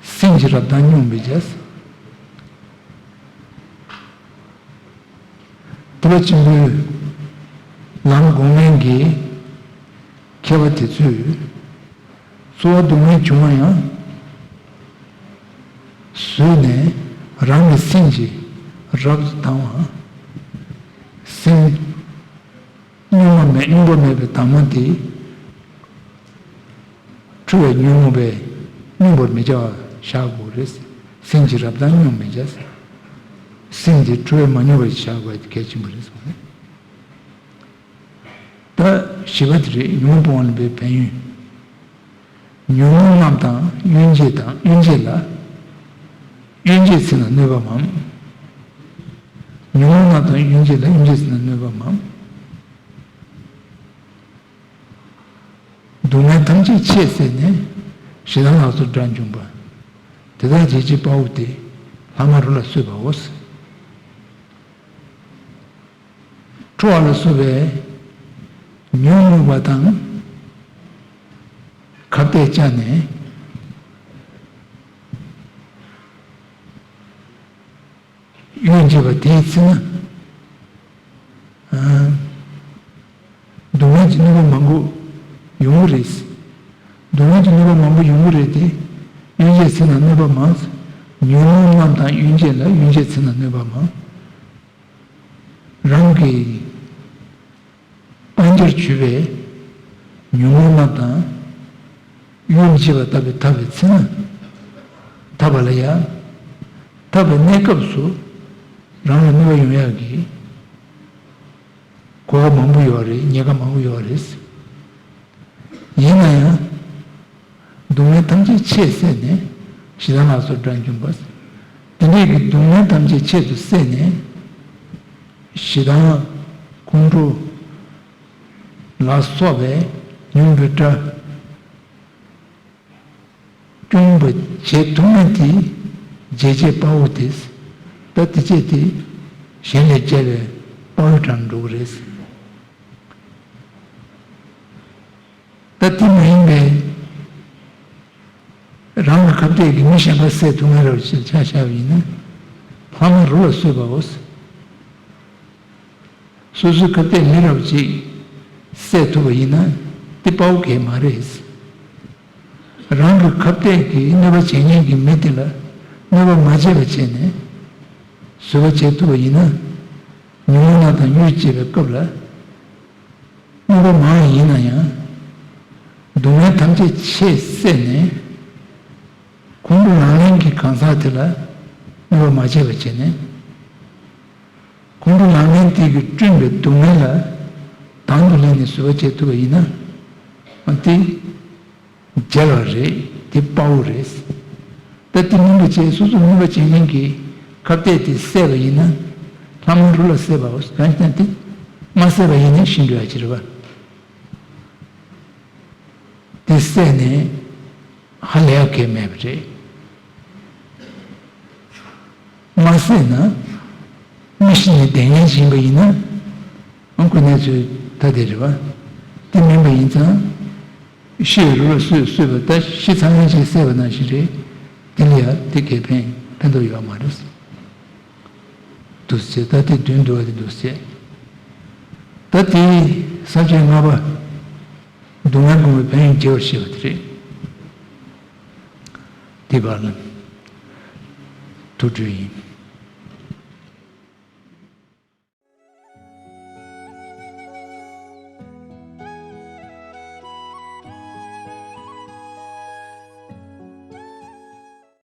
སེམས་ཀྱི་རབ་དང་སྙོམས་པའི་རྒྱས། ཐེག་པ་ཆེན་པོའི་ལམ་གོང་མའི་གི་མཁས་པ་དེ་ཚོས། གསོ་བ་སྡུག་བསྔལ་བྱུང་བ་ཡང་བཟོད་ནས། རང་གི་སེམས་ཀྱི་རབ་ཏུ་དང་བ། སེམས་སྙོམས་པ་མེད། སྙོམས་པ་མེད་པའི་དྭངས་མ་དེ། འཁྲུལ་བའི་ཉོན་མོངས་པས་སྙོམས་པར་མི་བྱ་བར་བཞག་དགོས་རེད། སེམས་ཀྱི་རབ་དང་སྙོམས་མི་བྱ། སེམས་དེ་འཁྲུལ་བས་མ་ཉོན་པར་བཞག་དགོས་པ་གལ་ཆེན་པོ་རེད་གསུངས་རེད། ད་བཞི་པ་དེ་རེད། ཉོན་མོངས་སྤོང་བ་ལ་འབད་པའི་ཕན་ཡོན། ཉོན་མོངས་རྣམས་དང་གཡོ་འགྱེད་དང་། གཡོ་འགྱེད་ལ། གཡོ་འགྱེད་ཚིག་ན་གནོད་པ་མང་། ཉོན་མོངས་རྣམས་དང་གཡོ་འགྱེད་ལ། གཡོ་འགྱེད་ཚིག་ན་གནོད་པ་མང་། སྡུག་བསྔལ་ཐམས་ཅད་ཆེས་བསད་ནས། ཞེ་སྡང་ལ་སོགས་དགྲ་འཇོམས་པ། དེ་དག་བྱེད་ཅེས་དཔའ་བོ་སྟེ། ལྷག་མ་རོ་ལ་གསོད་པའོ། ཁྲོ་བ་ལ་སོགས་པའི་ཉོན་མོངས་པ་དང་ཁ་གཏད་བཅག་ནས། གཡོ་འགྱེད་པ་དེའི་ཚེ་ན། ཨ། སྡུག་བསྔལ་གྱི་གནོད་པ་མང་པོ་ཡོང་གི་རེད། སྡུག་བསྔལ་གྱི་གནོད་པ་མང་པོ་ཡོང་གི་རེད་དེ། གཡོ་འགྱེད་ཚེ་ན་གནོད་པ་མང་། ཉོན་མོངས་རྣམས་དང་གཡོ་འགྱེད་ལ། གཡོ་འགྱེད་ཚེ་ན་གནོད་པ་མང་། རང་གི་སྤང་བྱར་གྱུར་པའི་ཉོན་མོངས་རྣམས་དང་གཡོ་མི་བྱེད་པ་ལྟ་བུའི་ཐར་པའི་ཚེ་ན། ཐར་པ་ལ་ཡང་། ཐར་པའི་གནས་སྐབས་སུ་རང་ལ་གནོད་པ་ཡོང་ཡག་གི་གོ་སྐབས་མང་པོ་ཡོད་རེད། ཉེན་ཁ་མང་པོ་ཡོད་རེད། ཡིན་ན་ཡང་། སྡུག་བསྔལ་ཐམས་ཅད་ཆེས་བསད་ནས། ཞེ་སྡང་ལ་སོགས་དགྲ་འཇོམས་པ། དེ་འདྲའི་གི་སྡུག་བསྔལ་ཐམས་ཅད་ཆེད་དུ་བསད་ནས། ཞེ་སྡང་ཁོང་ཁྲོ་ལ་སོགས་པའི་ཉོན་མོངས་པའི་དགྲ་སྐྱོང་བ་བྱེད་ཐུབ་མཁན་དེ་བྱེད་ཅེས་དཔའ་བོ་དེ། ད་དེ་བྱས་དེ་གཞན་ལས་རྒྱལ་བའི་དཔའ་བོའི་གྲས་འགྲོ་གི་རེད། ད་དེ་མ་ཡིན་པའི་རང་གི་ཁ་གཏད་ཀྱིས་མི་གཞན་པ་བསད་ཐུབ་མཁན་རབ་ཅིག་ཆ་བཞག་པ་ཡིན་ན། ལྷག་མ་རོ་ལ་གསོད་པའོ། སོ་སོའི་ཁ་གཏད་མི་རབ་ཅིག་བསད་ཐུབ་པ་ཡིན་ན་དེ་དཔའ་བོ་གལ་མ་རེད། རང་གི་ཁ་གཏད་ཀྱིས་གནོད་པ་བྱེད་མཁན་གྱི་མི་དེ་ལ་གནོད་པ་མ་བྱས་པ་བྱས་ནས་བཟོད་པ་བྱེད་ཐུབ་པ་ཡིན་ན། ཉོན་མོངས་རྣམས་དང་གཡོ་འགྱེད་པའི་སྐབས་ལ། གནོད་པ་མང་བ་ཡིན་ན་ཡང་། སྡུག་བསྔལ་ཐམས་ཅད་ཆེས་བསད་ནས། ཁོང་ཁྲོ་ལང་ལེན་གྱི་གང་ཟག་དེ་ལ་གནོད་པ་མ་བྱས་པ་བྱས་ནས། ཁོང་ཁྲོ་ལང་ལེན་དེ་གིས་བསྐྲུན་པའི་སྡུག་བསྔལ་ལ་དང་དུ་ལེན་ནས་བཟོད་པ་བྱེད་ཐུབ་པ་ཡིན་ན། དེ་རྒྱལ་བ་རེད། དེ་དཔའ་བོ་རེད། ད་དེ་སྨན་པ་བྱས། སོ་སོ་སྨན་པ་བྱེད་མཁན་གྱི་ཁ་གཏད་དེ་བསད་པ་ཡིན་ན། ལྷག་མ་རོ་ལ་གསོད་པའོ། གང་ཡིན་ན་དེ་མ་བསད་པ་ཡིན་ན་ཤི་འགྲོ་ཡ་ཅིག་རེད་པ། དེ་བསད་ནས་ཧ་ལས་ཡ་གལ་མེད་པ་རེད། མ་བསད་ན་མི་ཤི་ནས་བསྡད་མཁན་ཞིག་ཡིན་པ་ཡིན་ན། ཨང་ཁོ་གནས་ཚུལ་ད་དེ་རེད་པ། དེ་མིན་པ་ཡིན་ཙང་། ཤི་རོ་ལ་གསོད་གསོད་པ་ད་ཤི་ཚར་མཁན་ཞིག་བསད་པ་ནང་བཞིན་རེད། དེ་ལ་ཡ་དེ་གལ་ཕན་ཕན་ཐོགས་ཡོད་མ་རེད། འདུག་ཟེར། ད་དེ་བདུན་འདུག་པ་དེ་འདུག་ཟེར། ད་དེ་ས་བཅད་ལྔ་པ། སྡུག་བསྔལ་སྤོང་བའི་ཕན་ཡོན་རྒྱས་པར་བཤད་པ་དེ་རེད། དེ་བར་ལ་ཐུགས་སྤྲོ་ཡིན།